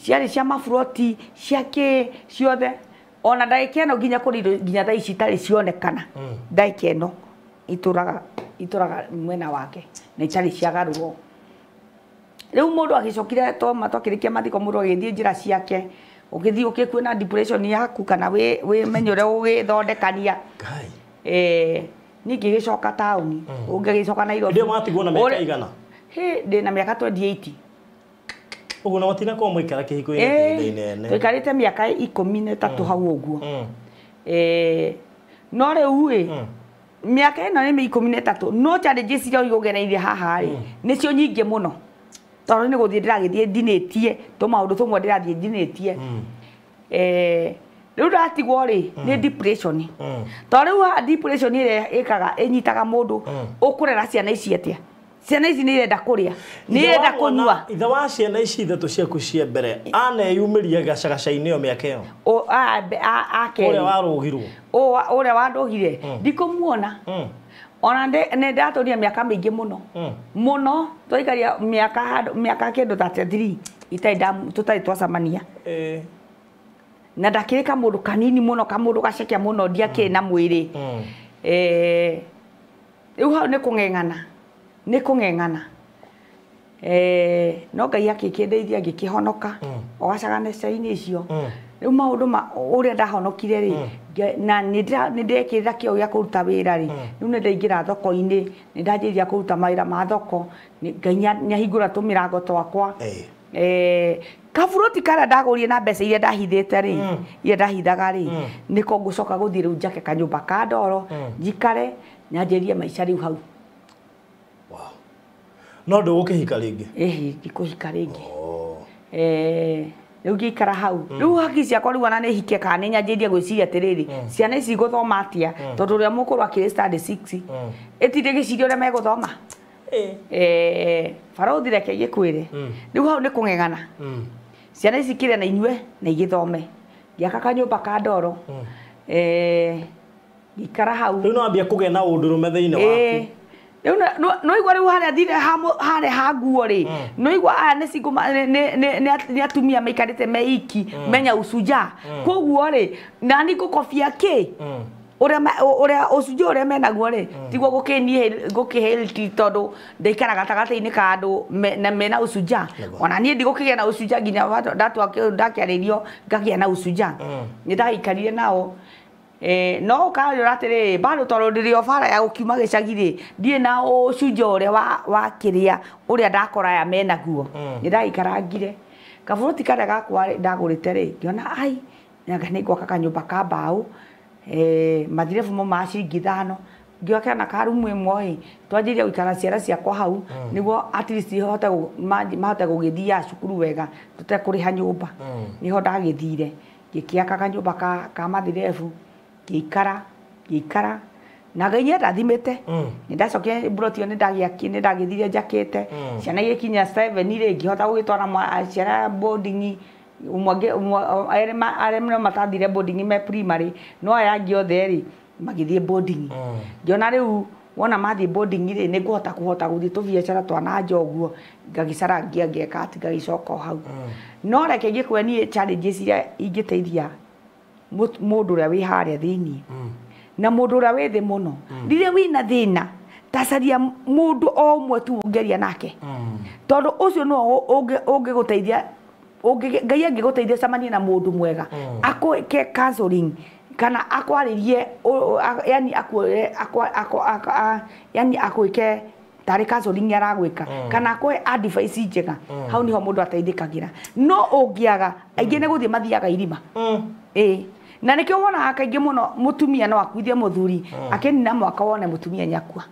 ciarĩ cia maburoti cia kĩ ciothe ona ndagĩka ĩno nginya kũrĩ indo nginya thaa ici itarĩ cionekana ndagĩka ĩno itũraga mwena wake na itarĩ ciagarũrwo rĩu mũndũ agĩcokire toma twakĩrĩkia mathiko mũndũ agĩthiĩ njĩra ciake ũgĩthiĩ ũkĩkue na depression yaku kana wĩmenye ũrĩa ũgĩthondekania niĩ ngĩgĩcoka taũni ũngĩgĩcoka Nairobi ndĩ watigwo na mĩaka igana ndĩ na mĩaka 28 ũguo na matinakorwo mwaikara kĩhiko-inĩ ihinda inene tũikarĩte mĩaka 13 hau ũguo no rĩu ĩ mĩaka ĩno nĩ 13 no challenges iria ũgereire haha rĩ nĩcio nyingĩ mũno tondũ nĩ gũthiĩ ndĩragĩthiĩ ndinĩtie tũmaũndũ tũmwe ndĩrathiĩ ndinĩtie rĩu ndatigwo rĩ nĩ depression tondũ rĩu haha depression ĩrĩa ĩkaga ĩnyitaga mũndũ ũkũrera ciana ici atĩa ciana ici nĩ irenda kũrĩa nĩ irenda kũnyua ithe wa ciana ici ithatũ ciaku cia mbere aneyumĩria gacagaca-inĩ ĩyo mĩaka ĩyo ũrĩa warũgirwo ũrĩa wandũgire ndikũmuona ona nĩ ndatũria mĩaka mĩingĩ mũno mũno twaikaria mĩaka kĩndũ 33 tũtarĩ twacemania na ndakĩrĩ kamũndũ kanini mũno kamũndũ gaceke mũno ndiakĩrĩ na mwĩrĩ rĩu hau nĩ kũng'eng'ana nĩ kũng'eng'ana no Ngai akĩkĩndeithia ngĩkĩhonoka o gacagaca-inĩ icio rĩu maũndũ ũrĩa ndahonokire rĩ na nĩ ndekĩrĩra kĩo gĩa kũruta wĩra rĩ rĩu nĩ ndaingĩra thoko-inĩ nĩ ndanjĩrĩria kũruta mawĩra ma thoko Ngai nĩ ahingũra tũmĩrango twakwa kaburoti karĩa ndagũrire na mbeca iria ndahithĩte rĩ iria ndahithaga rĩ nĩko ngũcoka gũthiĩ rĩu njake kanyũmba ka ndoro njikare nyanjĩrie maica rĩu hau no ndũgũkĩhika rĩngĩ ĩhĩ ndikũhika rĩngĩ rĩu ngĩikara hau rĩu haki ciakwa rĩu ona nĩ hike kana nĩ nyanjĩrie gwĩciria atĩrĩrĩ ciana ici igũthoma atĩa tondũ ũrĩa mũkũrũ akĩrĩ standard 6 ĩtinde gĩciria ũrĩa megũthoma barũthi reke ngĩkwĩre rĩu hau nĩ kũng'eng'ana ciana ici kĩrĩa na inyue na igĩthome ngĩaka kanyũmba ka ndoro ngĩikara hau rĩu no wambia kũgĩa na ũndũrũme thĩinĩ waku rĩu no igua rĩu harĩa thire harĩa ha nguo rĩ no igua aya nĩ single nĩ atumia maikarĩte me iki menya ucunja koguo rĩ nani ngũkobia kĩ ũrĩa ũcunja ũrĩa menaguo rĩ tiguo gũkĩhĩlti tondũ ndaikara gatagatĩ-inĩ ka andũ na mena ũcunja ona niĩ ndigũkĩgĩa na ũcunja nginya ndakĩarĩrio ngagĩa na ũcunja nĩ ndagĩikarire nao no ũkanjũra atĩrĩrĩ bado tondũ ndĩrĩ o bara ya gũkiuma gĩcagi rĩ ndirĩ na ũcunja ũrĩa wa kĩrĩa ũrĩa ndakora aya menaguo nĩ ndagĩikarangire kaburoti karĩa gakwa ndagũrĩte rĩ ngĩona ai anga nĩ ngwaka kanyũmba ka mbaũ mathirebu mo ma ciringi 5 ngĩoka na karumu ĩmwe ĩ twanjĩrĩria gũikara ciana ciakwa hau nĩguo at least hote mahote gũgĩthiaga cukuru wega tũtekũrĩha nyũmba nĩho ndagĩthire ngĩkĩaka kanyũmba ka mathirebu ngĩikara ngĩikara na Ngai nĩ andathimĩte nĩ ndacokire mburoti ĩyo nĩ ndagĩthire njakĩte ciana igĩkinya 7 rĩ ngĩhota gũgĩtwara ciana boarding arĩa no matathire boarding me primary no aya angĩ othe rĩ magĩthiĩ boarding ngĩona rĩu Wona mathiĩ boarding rĩ, nĩ ngũhota kũhota gũthiĩ tũbiacara twa na nja ũguo, ngagĩcarangia ngeka atĩ ngagĩcoka o hau. No reke ngĩkwĩre niĩ challenges iria ingĩteithia mũndũ ũrĩa wĩ harĩa thĩiniĩ na mũndũ ũrĩa wĩ thĩ mũno, rĩrĩa wĩna thĩna tacaria mũndũ o ũmwe tu ũngĩaria nake, tondũ ũcio no ũngĩgũteithia, Ngai angĩgũteithia cemanie na mũndũ mwega akwĩke counseling kana akwarĩrie, yani akuoe yani akwĩke tarĩ counseling aragwĩka kana akũhe advice njega, hau niho mũndũ ateithĩkagĩra. No ũngĩaga, aingĩ nĩ gũthiĩ mathiaga irima. Ĩĩ, na nĩkĩo wonaga kaingĩ mũno mũtumia no akuithie mũthuri akĩnina mwaka wone mũtumia nĩakua,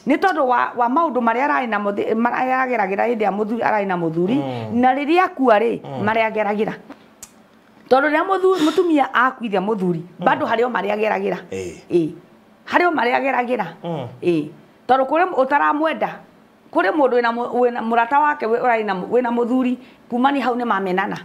nĩ tondũ wa maũndũ marĩa ararĩ namo marĩa arageragĩra hĩndĩ ya mũthuri ararĩ na mũthuri, na rĩrĩa akua rĩ, marĩa ageragĩra, tondũ rĩrĩa mũtumia akuithia mũthuri bado harĩ o marĩa ageragĩra. Ĩĩ, harĩ o marĩa ageragĩra. Ĩĩ, tondũ kũrĩ ũtaramwenda, kũrĩ mũndũ wĩna mũrata wake ũrarĩ na wĩna mũthuri, kumania hau nĩ mamenana,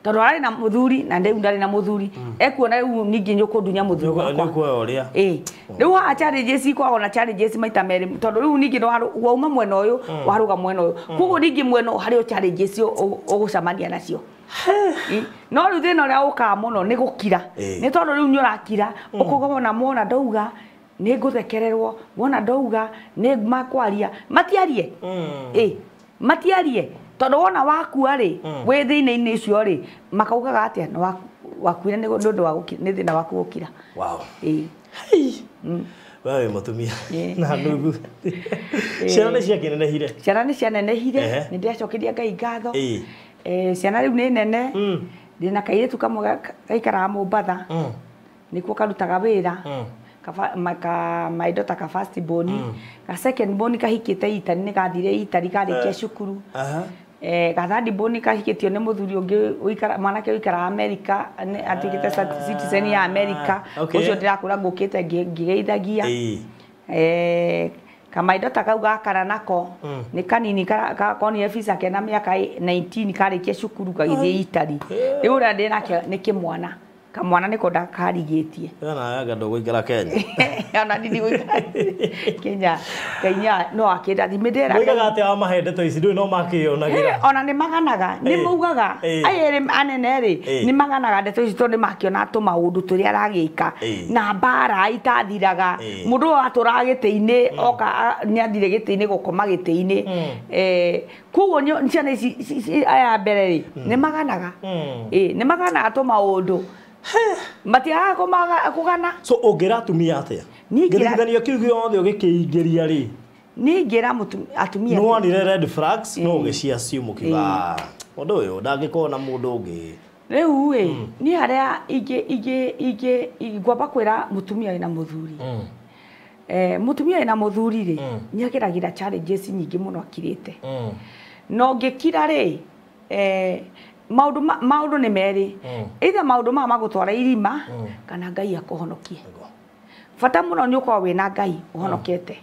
tondũ ararĩ na mũthuri na rĩu ndarĩ na mũthuri, ekuona rĩu ningĩ nĩ ũkũndunya mũthuri wakwa. Nĩ ũrĩa. Ĩĩ, rĩu haha challenges ikoragwo na challenges maita merĩ, tondũ rĩu ningĩ wauma mwena ũyũ warũga mwena ũyũ, koguo ningĩ mwena ũyũ harĩ o challenges ũgũcemania nacio. No rĩu thĩna ũrĩa ũkaga mũno nĩ gũkira, nĩ tondũ rĩu nĩ ũrakira ũkauga wona mona ndauga nĩ ngũthekererwo, wona ndauga nĩ makwaria, matiarie. Ĩĩ, matiarie, tondũ wona wakua rĩ, wĩ thĩna-inĩ ũcio rĩ, makaugaga atĩa? Nĩ wakuire nĩ ũndũ wa nĩ thĩna waku gũkira. Wow. Ĩĩ. We wĩ mũtumia na nuthu. Ciana nĩ ciakĩnenehire? Ciana nĩ cianenehire, nĩ ndĩracokeria Ngai ngatho. Ciana rĩu nĩ nene, ndĩna kairĩtu kamwe gaikaraga Mombatha, nĩkuo karutaga wĩra, my daughter ka first born, ka second born kahikĩte Italy, nĩ gathire Italy karĩkia cukuru. Ga third born kahikĩtio nĩ mũthuri ũngĩ mwanake ũikaraga America, atuĩkĩte citizen ya America, ũcio ndĩrakwĩra ngũkĩte ngĩgeithagia. Ka my daughter kau gakana nako nĩ kanini, konire visa kena mĩaka 19 karĩkia cukuru gagĩthiĩ Italy. Rĩu ũrĩa ndĩ nake nĩ kĩmwana, kamwana nĩko ndakarigĩtie. Nawe anga ndũgũikara Kenya. Ona niĩ ndigũikara Kenya. Ngai no akĩndathime ndĩra. Moigaga atĩa wamahe ndeto ici, ndũĩ no makĩyonagĩra? Ona nĩ maganaga, nĩ maugaga aya erĩ anene rĩ, nĩ maganaga ndeto ici tondũ nĩ makĩona tũmaũndũ tũrĩa aragĩka na mbara itathiraga. Mũndũ ũyũ atũraga gĩtĩ-inĩ, oka nĩ athire gĩtĩ-inĩ gũkoma gĩtĩ-inĩ. Koguo ciana ici aya mbere rĩ, nĩ maganaga. Ĩĩ, nĩ maganaga tũmaũndũ. Matiagaga kũgana. So ũngĩra atumia atĩa? Gĩthithanio kĩu gĩothe ũgĩkĩingĩria rĩ? Niĩ ingĩra atumia nĩ wonire red flags, no ũgĩciassume ũkiuga ũndũ ũyũ ndangĩkorwo na mũndũ ũngĩ. Rĩu ĩ, niĩ harĩa ingĩ ngwamba kwĩra mũtumia wĩna mũthuri. Mũtumia wĩna mũthuri rĩ, nĩ ageragĩra challenges nyingĩ mũno akirĩte. Na ũngĩkira rĩ, maũndũ nĩ merĩ, either maũndũ maya magũtwara irima kana Ngai akũhonokie. Bata mũno nĩ ũkorwo wĩna Ngai ũhonokete,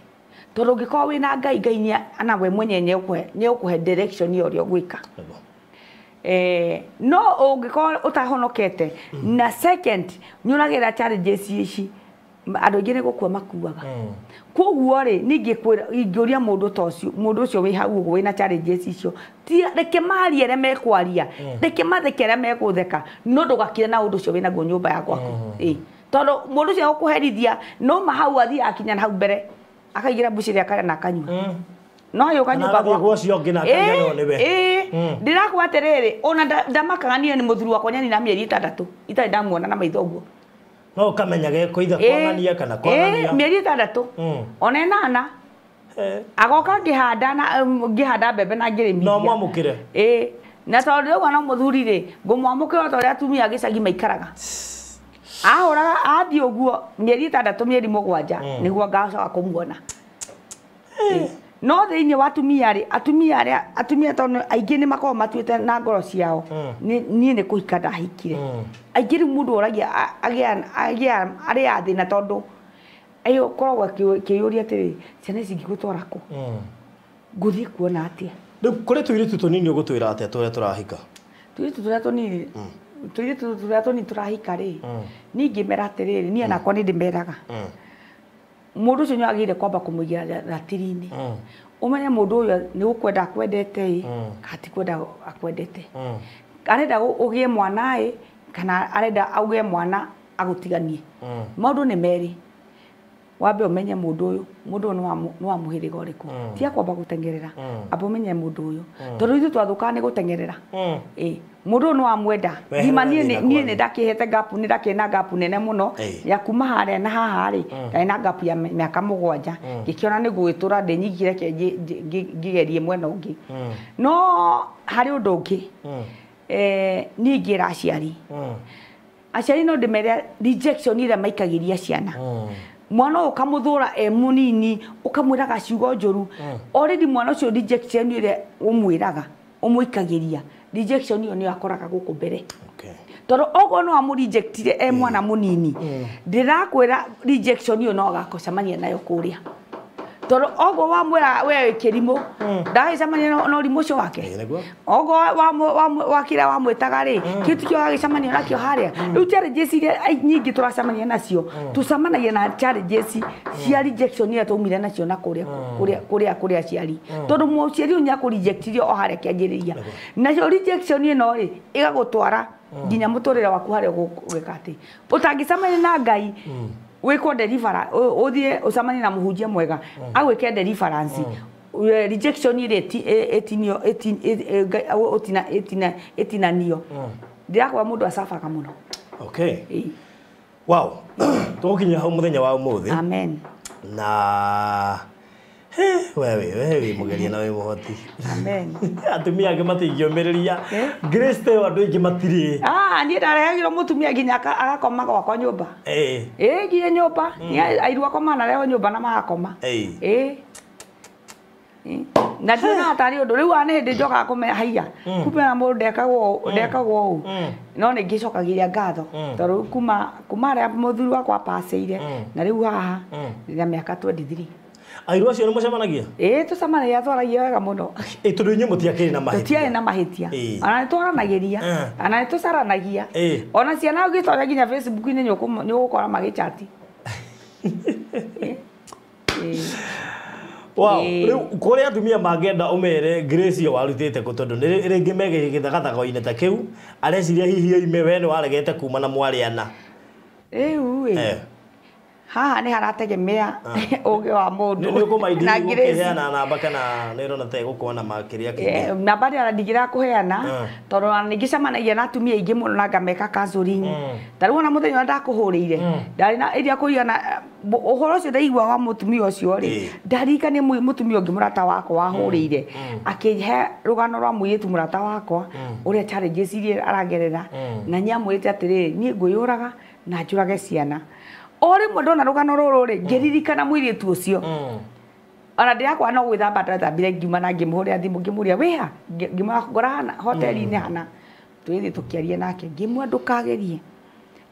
tondũ ũngĩkorwo wĩna Ngai, Ngai nĩ ana we mwenyewe nĩ ũkũhe direction ya ũrĩa ũgwĩka. No ũngĩkorwo ũtahonokete, na second nĩ ũragera challenges ici, andũ aingĩ nĩ gũkua makuaga. Koguo rĩ, niĩ ingĩũria mũndũ ta ũcio, mũndũ ũcio wĩ hau ũguo wĩna challenges icio, reke marie arĩa mekwaria, reke matheke arĩa megũtheka, no ndũgakire na ũndũ ũcio wĩnaguo nyũmba ya gwaku. Ĩĩ, tondũ mũndũ ũcio egũkũherithia, no ma hau athiĩ akinya na hau mbere akaingĩra mbucĩrĩ akarĩa na akanyua, no agĩũka nyũmba gwaku ũcio ũngĩ na akariganĩrwo nĩwe. Ĩĩ, ndĩrakwa atĩrĩrĩ, ona ndamakaga niĩ nĩ mũthuri wakwa nyanina mĩeri 6 itarĩ ndamuona na maitho ũguo. No ũkamenya geko ithe kwanania kana kwanania. Mĩeri 6 ona 8 agoka ngĩhanda na ngĩhanda mbembe na ngĩrĩmithia. No mwamũkĩre. Ĩĩ, na tondũ ndĩrauga no mũthuri rĩ, ngũmwamũkĩra o ta ũrĩa atumia a gĩcagi maikaraga. Ahũraga athiĩ ũguo mĩeri 6 mĩeri 7 nĩguo ngacoka kũmuona. No thĩinĩ wa atumia rĩ, atumia arĩa atumia tondũ aingĩ nĩ makoragwo matuĩte na ngoro ciao, niĩ nĩ kũhika ndahikire. Aingĩ rĩu mũndũ oragia agĩa arĩa thĩna, tondũ ũkoragwo akĩyũria atĩrĩ, ciana ici ingĩgũtwara kũ? Ngũthiĩ kuona atĩa? Rĩu kũrĩ tũirĩtu tũnini ũgũtwĩra atĩa tũrĩa tũrahika? Tũirĩtu tũrĩa tũnini, tũirĩtu tũrĩa tũnini tũrahika rĩ, niĩ ingĩmera atĩrĩrĩ, niĩ onakwa nĩ ndĩmeraga. Mũndũ ũcio nĩwagĩrĩire kwamba kũmũigĩra ratiri-inĩ. Ũmenye mũndũ ũyũ nĩ gũkwenda akwendete ĩ, kana ti kwenda akwendete. Arenda ũgĩe mwana ĩ, kana arenda ũgĩe mwana agũtiganie. Maũndũ nĩ merĩ. Wambe ũmenye mũndũ ũyũ, mũndũ ũyũ nĩ wa mũhĩrĩga ũrĩkũ. Ti akwamba gũteng'erera, amba ũmenye mũndũ ũyũ. Tondũ ithuĩ twathũkaga nĩ gũteng'erera. Ĩ, mũndũ ũyũ nĩ wamwenda. Ngima niĩ nĩ ndakĩhete gap, nĩ ndakĩrĩ na gap nene mũno ya kuma harĩa na haha rĩ, ndarĩ na gap ya mĩaka 7. Ngĩkĩona nĩ ngũgĩtũra ndĩnyingire reke ngĩgerie mwena ũngĩ. No harĩ ũndũ ũngĩ. Niĩ ingĩra aciari. Aciari no ndĩmere rejection ĩrĩa maikagĩria ciana. Mwana ũyũ ũkamũthũra e mũnini, ũkamwĩraga ciugo njũru. Already mwana ũcio rejection ĩrĩa ũmwĩraga, ũmũikagĩria, rejection ĩyo nĩyo akoraga gũkũ mbere. Tondũ okorwo no amũrejectire e mwana mũnini, ndĩrakwĩra rejection ĩyo no agacemania nayo kũrĩa. Tondũ okorwo wamwĩra we wĩ kĩrimũ, ndagagĩcemania na ũrimũ ũcio wake. Okorwo wakĩra wamwĩtaga rĩ, kĩu tikĩo agagĩcemania nakĩo harĩa. Rĩu challenges iria nyingĩ tũracemania nacio, tũcemanagia na challenges cia rejection iria twaumire nacio na kũrĩa kũrĩa kũrĩa aciari. Tondũ mũciari ũyũ nĩakũrejectirie o harĩa kĩanjĩrĩria. Nacio rejection ĩno rĩ, ĩgagũtwara nginya mũtũrĩre waku harĩa ũgwĩka atĩ. Ũtangĩcemania na Ngai, wĩkwo deliverance, ũthiĩ ũcemanie na mũhunjia mwega, agwĩke deliverance. Rejection ĩrĩa ĩtinio ĩtinanio. Ndĩrakwa mũndũ acabaga mũno. Okay. Wow. Tũgũkinya hau mũthenya wa ũmũthĩ. Amen. Na wewe wĩ mũgeria na wĩ mũhoti. Amen. Atumia angĩ matingĩũmĩrĩria. Grace te andũ aingĩ matirĩ. Niĩ ndarehagĩrwo mũtumia nginya agakoma gwakwa nyũmba. Ĩ nginya nyũmba. Airu akwa manarehwo nyũmba na magakoma. Ĩ. Na ndionaga tarĩ ũndũ. Rĩu nĩ hĩndĩ njokaga kũmenya haiya. Kumbe na mũndũ ndekagwo ũũ. No nĩ ngĩcokagĩria ngatho. Tondũ kuma harĩa mũthuri wakwa apacĩire na rĩu haha ndĩna mĩaka 23. Airu acio nĩ mũcemanagia? Ĩ, tũcemanagia, twaragia wega mũno. Ĩ, tondũ inyuĩ mũtiakĩrĩ na mahĩtia. Tũtiarĩ na mahĩtia. Ona nĩ twaranagĩria, ona nĩ tũcaranagia. Ona ciana ũngĩtonya nginya Facebook-inĩ nĩ ũgũkora magĩchati. Wow, rĩu kũrĩa atumia mangĩenda ũmere Grace ĩyo warutĩte kũ, tondũ nĩ rĩngĩ me gĩthagathago-inĩ ta kĩu, areciria hihi oime we nĩ waregete kuma na mwarĩana. Rĩu ĩ, haha nĩ harategemea ũgĩ wa mũndũ. Nĩ ũkũmaindi gũkĩheana namba kana nĩ ũrona ta ĩgũkorwo na makĩria kĩngĩ? Namba nĩ ndingĩra kũheana, tondũ ona nĩngĩcemanagia na atumia aingĩ mũno na ngameka counseling. Ta rĩu ona mũthenya ũrĩa ndakũhũrĩire, ndarĩ na iria kũigana ũhoro ũcio ndaigua wa mũtumia ũcio rĩ, ndaririkanie mũtumia ũngĩ mũrata wakwa wahũrĩire, akĩhe rũgano rwa mũirĩtu mũrata wakwa ũrĩa challenges iria aragerera, na nĩamwĩrĩte atĩrĩrĩ, niĩ ngwĩyũraga na njũrage ciana. O rĩmwe ndona rũgano rũrũ rĩ, ngĩririkana mũirĩtu ũcio. Ona ndĩrakwa no gwĩthamba ndathambire ngiuma na ngĩmũhũrĩra thimũ ngĩmũria wĩha, ngĩmũra hana hoteli-inĩ hana, twĩthiĩ tũkĩaria nake, ngĩmwĩra ndũkagerie,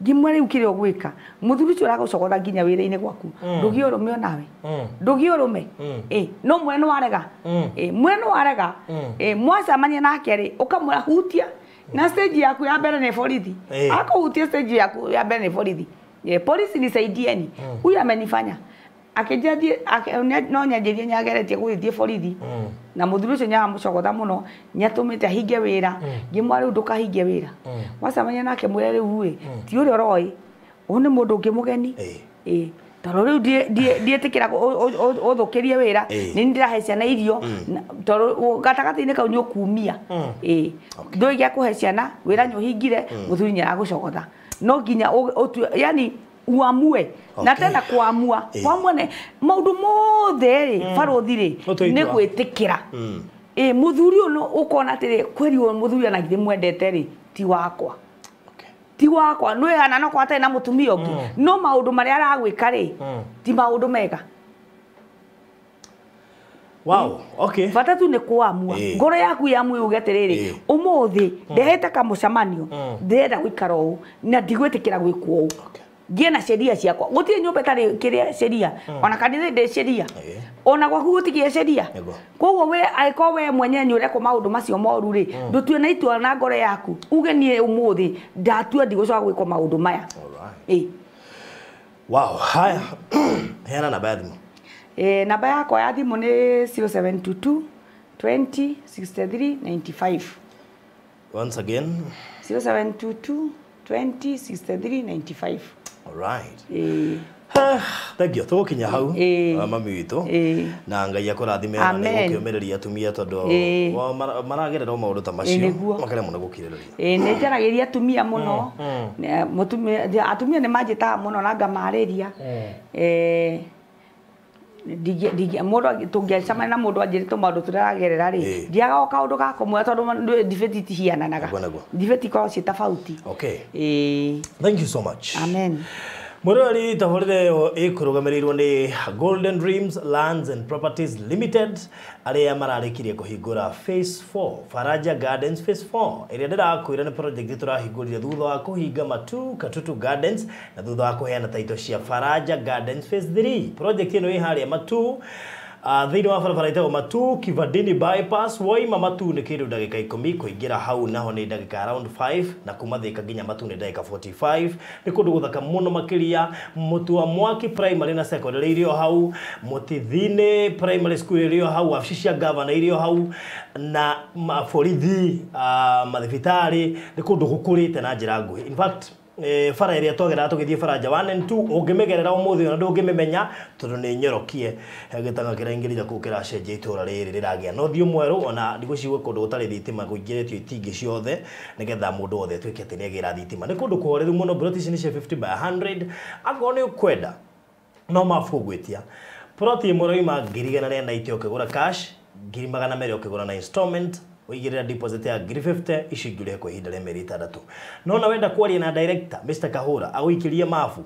ngĩmwĩra rĩu kĩrĩa ũgwĩka, mũthuri ũcio ũragũcogotha nginya wĩra-inĩ gwaku, ndũgĩe ũrũme onawe, ndũgĩe ũrũme, no mwene nĩ warega, mwene nĩ warega, mwacemania nake rĩ, ũkamwĩra hutia, na stage yaku ya mbere nĩ borithi, akũhutia stage yaku ya mbere nĩ borithi. Polisi nisaidieni, huyu amenifanya. Akĩnjĩra thiĩ, no nyanjĩrie nĩageretie gũgĩthiĩ borithi. Na mũthuri ũcio nĩaramũcogotha mũno, nĩatũmĩte ahinge wĩra. Ngĩmwĩra rĩu ndũkahinge wĩra. Wacemania nake mwĩre rĩu ĩ, ti ũrĩa ũroĩ, ũyũ nĩ mũndũ ũngĩ mũgeni. Tondũ rĩu ndiĩtĩkĩra ũthũkĩrie wĩra, nĩ ndĩrahe ciana irio, tondũ gatagatĩ-inĩ kau nĩ ũkumia. Ndũĩ gĩa kũhe ciana, wĩra nĩ ũhingire, mũthuri nĩaragũcogotha. No nginya yani uamue. Na tena kuamua. Kuamua nĩ maũndũ mothe rĩ, barothi rĩ, nĩ gwĩtĩkĩra. Mũthuri ũyũ ũkona atĩrĩ, kweri ũyũ mũthuri ona githĩ mwendete rĩ, ti wakwa. Ti wakwa, nĩ hana no kwa na mũtumia ũngĩ. No maũndũ marĩa aragwĩka rĩ, ti maũndũ mega. Wow, okay. Bata tu nĩ kuamua. Ngoro yaku yamue uge atĩrĩrĩ, ũmũthĩ ndehete kamũcemanio, ndĩrenda gũikara ũũ na ndigwĩtĩkĩra gwĩkwo ũũ. Ngĩe na sheria ciakwa. Gũtirĩ nyũmba ĩtarĩ kĩrĩa sheria. Ona kanitha ndĩ sheria. Ona gwaku gũtikĩrĩ sheria. Koguo we angĩkorwo we mwenyewe nĩ ũrekwo maũndũ macio moru rĩ, ndũtue na itua na ngoro yaku. Uge niĩ ũmũthĩ ndatua ndigũcoka gwĩkwo maũndũ maya. Wow, haya. Heana namba ya thimũ. Namba yakwa ya thimũ nĩ 0722 20 63 95. Once again. 0722 20 63 95. All right. Thank you. Tũgũkinya hau mami witũ na Ngai akũrathime na nĩgũkĩũmĩrĩria atumia tondũ maragerera maũndũ ta macio makaremwo nĩ gũkirĩrĩria. Nĩ njaragĩria atumia mũno. Atumia nĩ manjĩtaga mũno na ngamarĩria. Mũndũ tũngĩcemania na mũndũ anjĩrĩte maũndũ tũragerera rĩ, ndiaga o kaũndũ ga kũmwĩra tondũ ndibĩti itihiananaga. Ndibĩti ikoragwo ciĩ tofauti. Okay. Thank you so much. Amen. Mũrori tabarĩra ĩyo ĩkũrũgamĩrĩirwo nĩ Golden Dreams Lands and Properties Limited arĩa mararĩkirie kũhingũra Phase 4 Faraja Gardens Phase 4 ĩrĩa ndĩrakwĩra nĩ project tũrahingũrire thutha wa kũhinga Matu Katutu Gardens na thutha wa kũheana title cia Faraja Gardens Phase 3. Project ĩno ĩ harĩa Matu thĩinĩ wa barabara ĩtagwo Matu Kivandini bypass. Woima Matu nĩ kĩndũ ndagĩka 10 kũingĩra hau naho nĩ ndagĩka around 5 na kuma Thika nginya Matu nĩ ndagĩka 45. Nĩ kũndũ gũthaka mũno makĩria. Mũtu wa Mwaki primary na secondary irio hau, Mũtithini primary school irio hau, wabici cia governor irio hau na maborithi, mathibitarĩ. Nĩ kũndũ gũkũrĩte na njĩra nguhĩ. In fact, bara ĩrĩa twageraga tũgĩthiĩ Faraja 1 and 2 ũngĩmĩgerera ũmũthĩ ona ndũngĩmĩmenya tondũ nĩ nyorokie. Gĩtanga kĩraingĩrire kũu kĩracenjia itũra rĩrĩ rĩragĩa na ũthiũ mwerũ. Ona ndigũcigue kũndũ gũtarĩ thitima kũingĩrĩtio itingĩ ciothe nĩgetha mũndũ wothe atuĩke atĩ nĩagĩra thitima. Nĩ kũndũ kũhoreru mũno. Ploti ici nĩ cia 50 by 100. Akorwo nĩ ũkwenda no mabu gwĩtia ploti ĩmwe ũraima 1,190 ũkĩgũra cash, 200,000 ũkĩgũra na installment, ũigĩrĩra deposit ya 50,000 icio ingĩ ũrĩhe kwa ihinda rĩa mĩeri 6. No na wenda kwaria na director Mr. Kahura agũikĩrie mabu,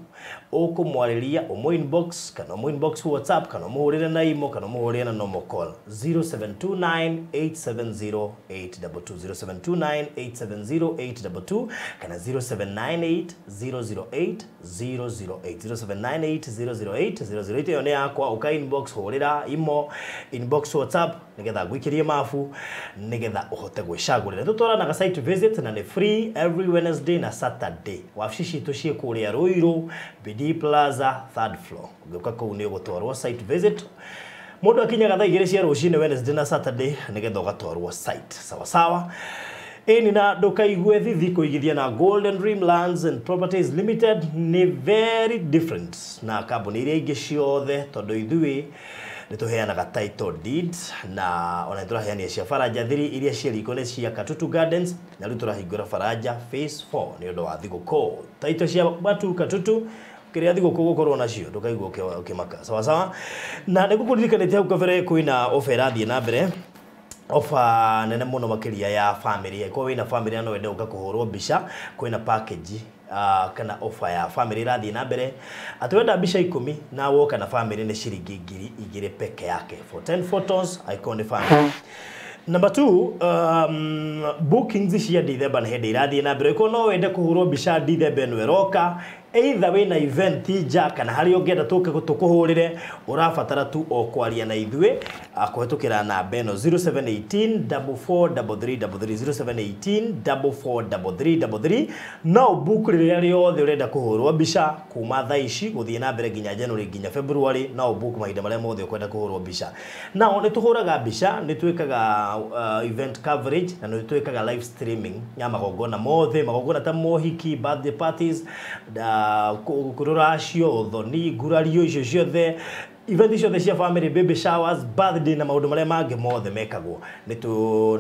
ũkũmwarĩria ũmũ inbox kana ũmũ inbox WhatsApp kana ũmũhũrĩre na imo kana ũmũhũrĩre na normal call 0729 870 822, 0729 870 822 kana 0798 008 008, 0798 008 008. Ĩyo nĩ yakwa. Ũka inbox, hũrĩra imo, inbox WhatsApp nĩgetha ngũikĩrie mabu nĩgetha ũhote gwĩcagũrĩra. Tũtwaranaga site visit na nĩ free every Wednesday na Saturday. Wabici citũ ciĩ kũrĩa Ruiru BD Plaza 3rd floor. Ũngĩũka kũu nĩ ũgũtwarwo site visit. Mũndũ akinyaga thaa 2 cia rũcinĩ Wednesday na Saturday nĩgetha ũgatwarwo site. Sawa sawa. Ĩni na ndũkaigue thithi kũigithia na Golden Dream Lands and Properties Limited nĩ very different na kambuni iria ingĩ ciothe tondũ ithuĩ nĩ tũheanaga title deed na ona nĩ tũraheania cia Faraja 3 iria ciĩ riko nĩ cia Katutu Gardens na rĩu tũrahingũra Faraja Phase 4 nĩ ũndũ wa thigũkũ. Title cia Matu Katutu kĩrĩa thigũkũ gũkorwo nacio ndũkaigua ũkĩmaka. Sawa sawa. Na nĩ ngũkũririkanĩtie hau kabere kwĩna offer ĩrathiĩ na mbere, ofa nene mũno makĩria ya family. Angĩkorwo wĩna family na no wende gũka kũhũrwo mbica, kwĩna package kana offer ya family ĩrathiĩ na mbere. Atĩ wenda mbica 10 na woka na family nĩ ciringi 2,000 peke yake for 10 photos angĩkorwo nĩ family. Number 2, bookings cia Dithemba nĩ hĩndĩ irathiĩ na mbere. Angĩkorwo no wende kũhũrwo mbica Dithemba ĩno ĩroka, either wĩna event nja kana harĩa ũngĩenda tũke tũkũhũrĩre, ũrabatara tu o kwaria na ithuĩ kũhetũkĩra namba ĩno 0718 443333, 0718 443333. No book rĩrĩa rĩothe ũrenda kũhũrwo mbica kuma thaa ici gũthiĩ na mbere nginya January nginya February. No book mahinda marĩa mothe ũkwenda kũhũrwo mbica. Nao nĩ tũhũraga mbica, nĩ twĩkaga event coverage na nĩ twĩkaga live streaming ya magongona mothe, magongona ta mohiki, birthday parties, kũrũracio, ũthoni, ngurario, icio ciothe, event ciothe cia family, baby showers, birthday na maũndũ marĩa mangĩ mothe mekagwo. Nĩ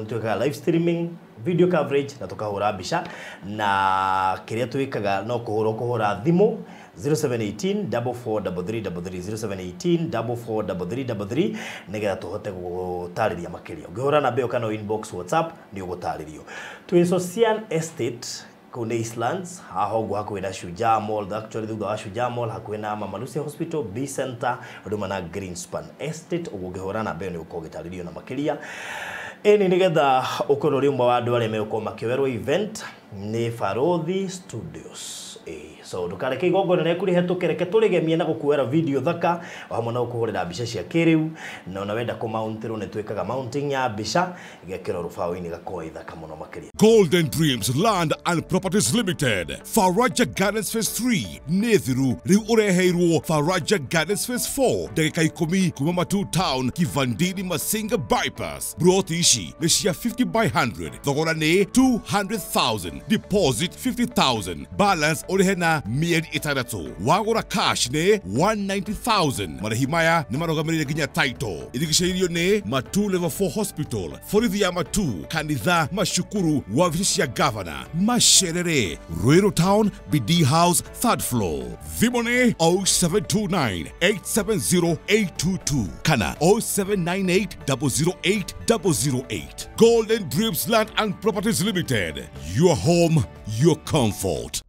twĩkaga live streaming, video coverage na tũkahũra mbica. Na kĩrĩa twĩkaga no kũhũra thimũ 0718 443333, 0718 443333 nĩgetha tũhote gũtarĩria makĩria. Ũngĩhũra namba ĩyo kana inbox WhatsApp nĩ ũgũtarĩrio. Twĩ Socian Estate kũu nĩ Eastlands, haha ũguo hakuhĩ na Shujaa Mall, actually thutha wa Shujaa Mall hakuhĩ na Mama Lucy Hospital, B Center, Huduma na Greenspan Estate. Ũguo ũngĩhũra namba ĩyo nĩ ũgũkorwo ũgĩtarĩrio na makĩria. Ĩni nĩgetha ũkorwo ũrĩ ũmwe wa andũ arĩa megũkorwo makĩoerwo event nĩ Barothi Studios. So ndukareke igongona rĩaku rĩhetũke, reke tũrĩgemie na gũkuoera video thaka o hamwe na gũkũhũrĩra mbica cia kĩrĩu, na ona wenda kũmountĩrwo nĩ twĩkaga mounting ya mbica ĩgekĩrwo rũbaũ-inĩ ĩgakorwo ĩ thaka mũno makĩria. Golden Dreams Land and Properties Limited, Faraja Gardens Phase 3 nĩ thiru, rĩu ũreheirwo Faraja Gardens Phase 4, ndagĩka 10 kuma Matu Town, Kivandini Masinga Bypass. Broti ici nĩ cia 50 by 100, thogora nĩ 200,000, deposit 50,000, balance ũrĩhe na mĩeri 6, wagũra cash nĩ 190,000. Marĩhi maya nĩ marũgamĩrĩire nginya title. Irigicĩirio nĩ Matu Level 4 Hospital, borithi ya Matu, kanitha, macukuru, wabici cia gavana, Masherere, Ruiru Town, BD House, 3rd floor. Thimũ nĩ 0729 870 822 kana 0798 008 008. Golden Dreams Land and Properties Limited. Your home, your comfort.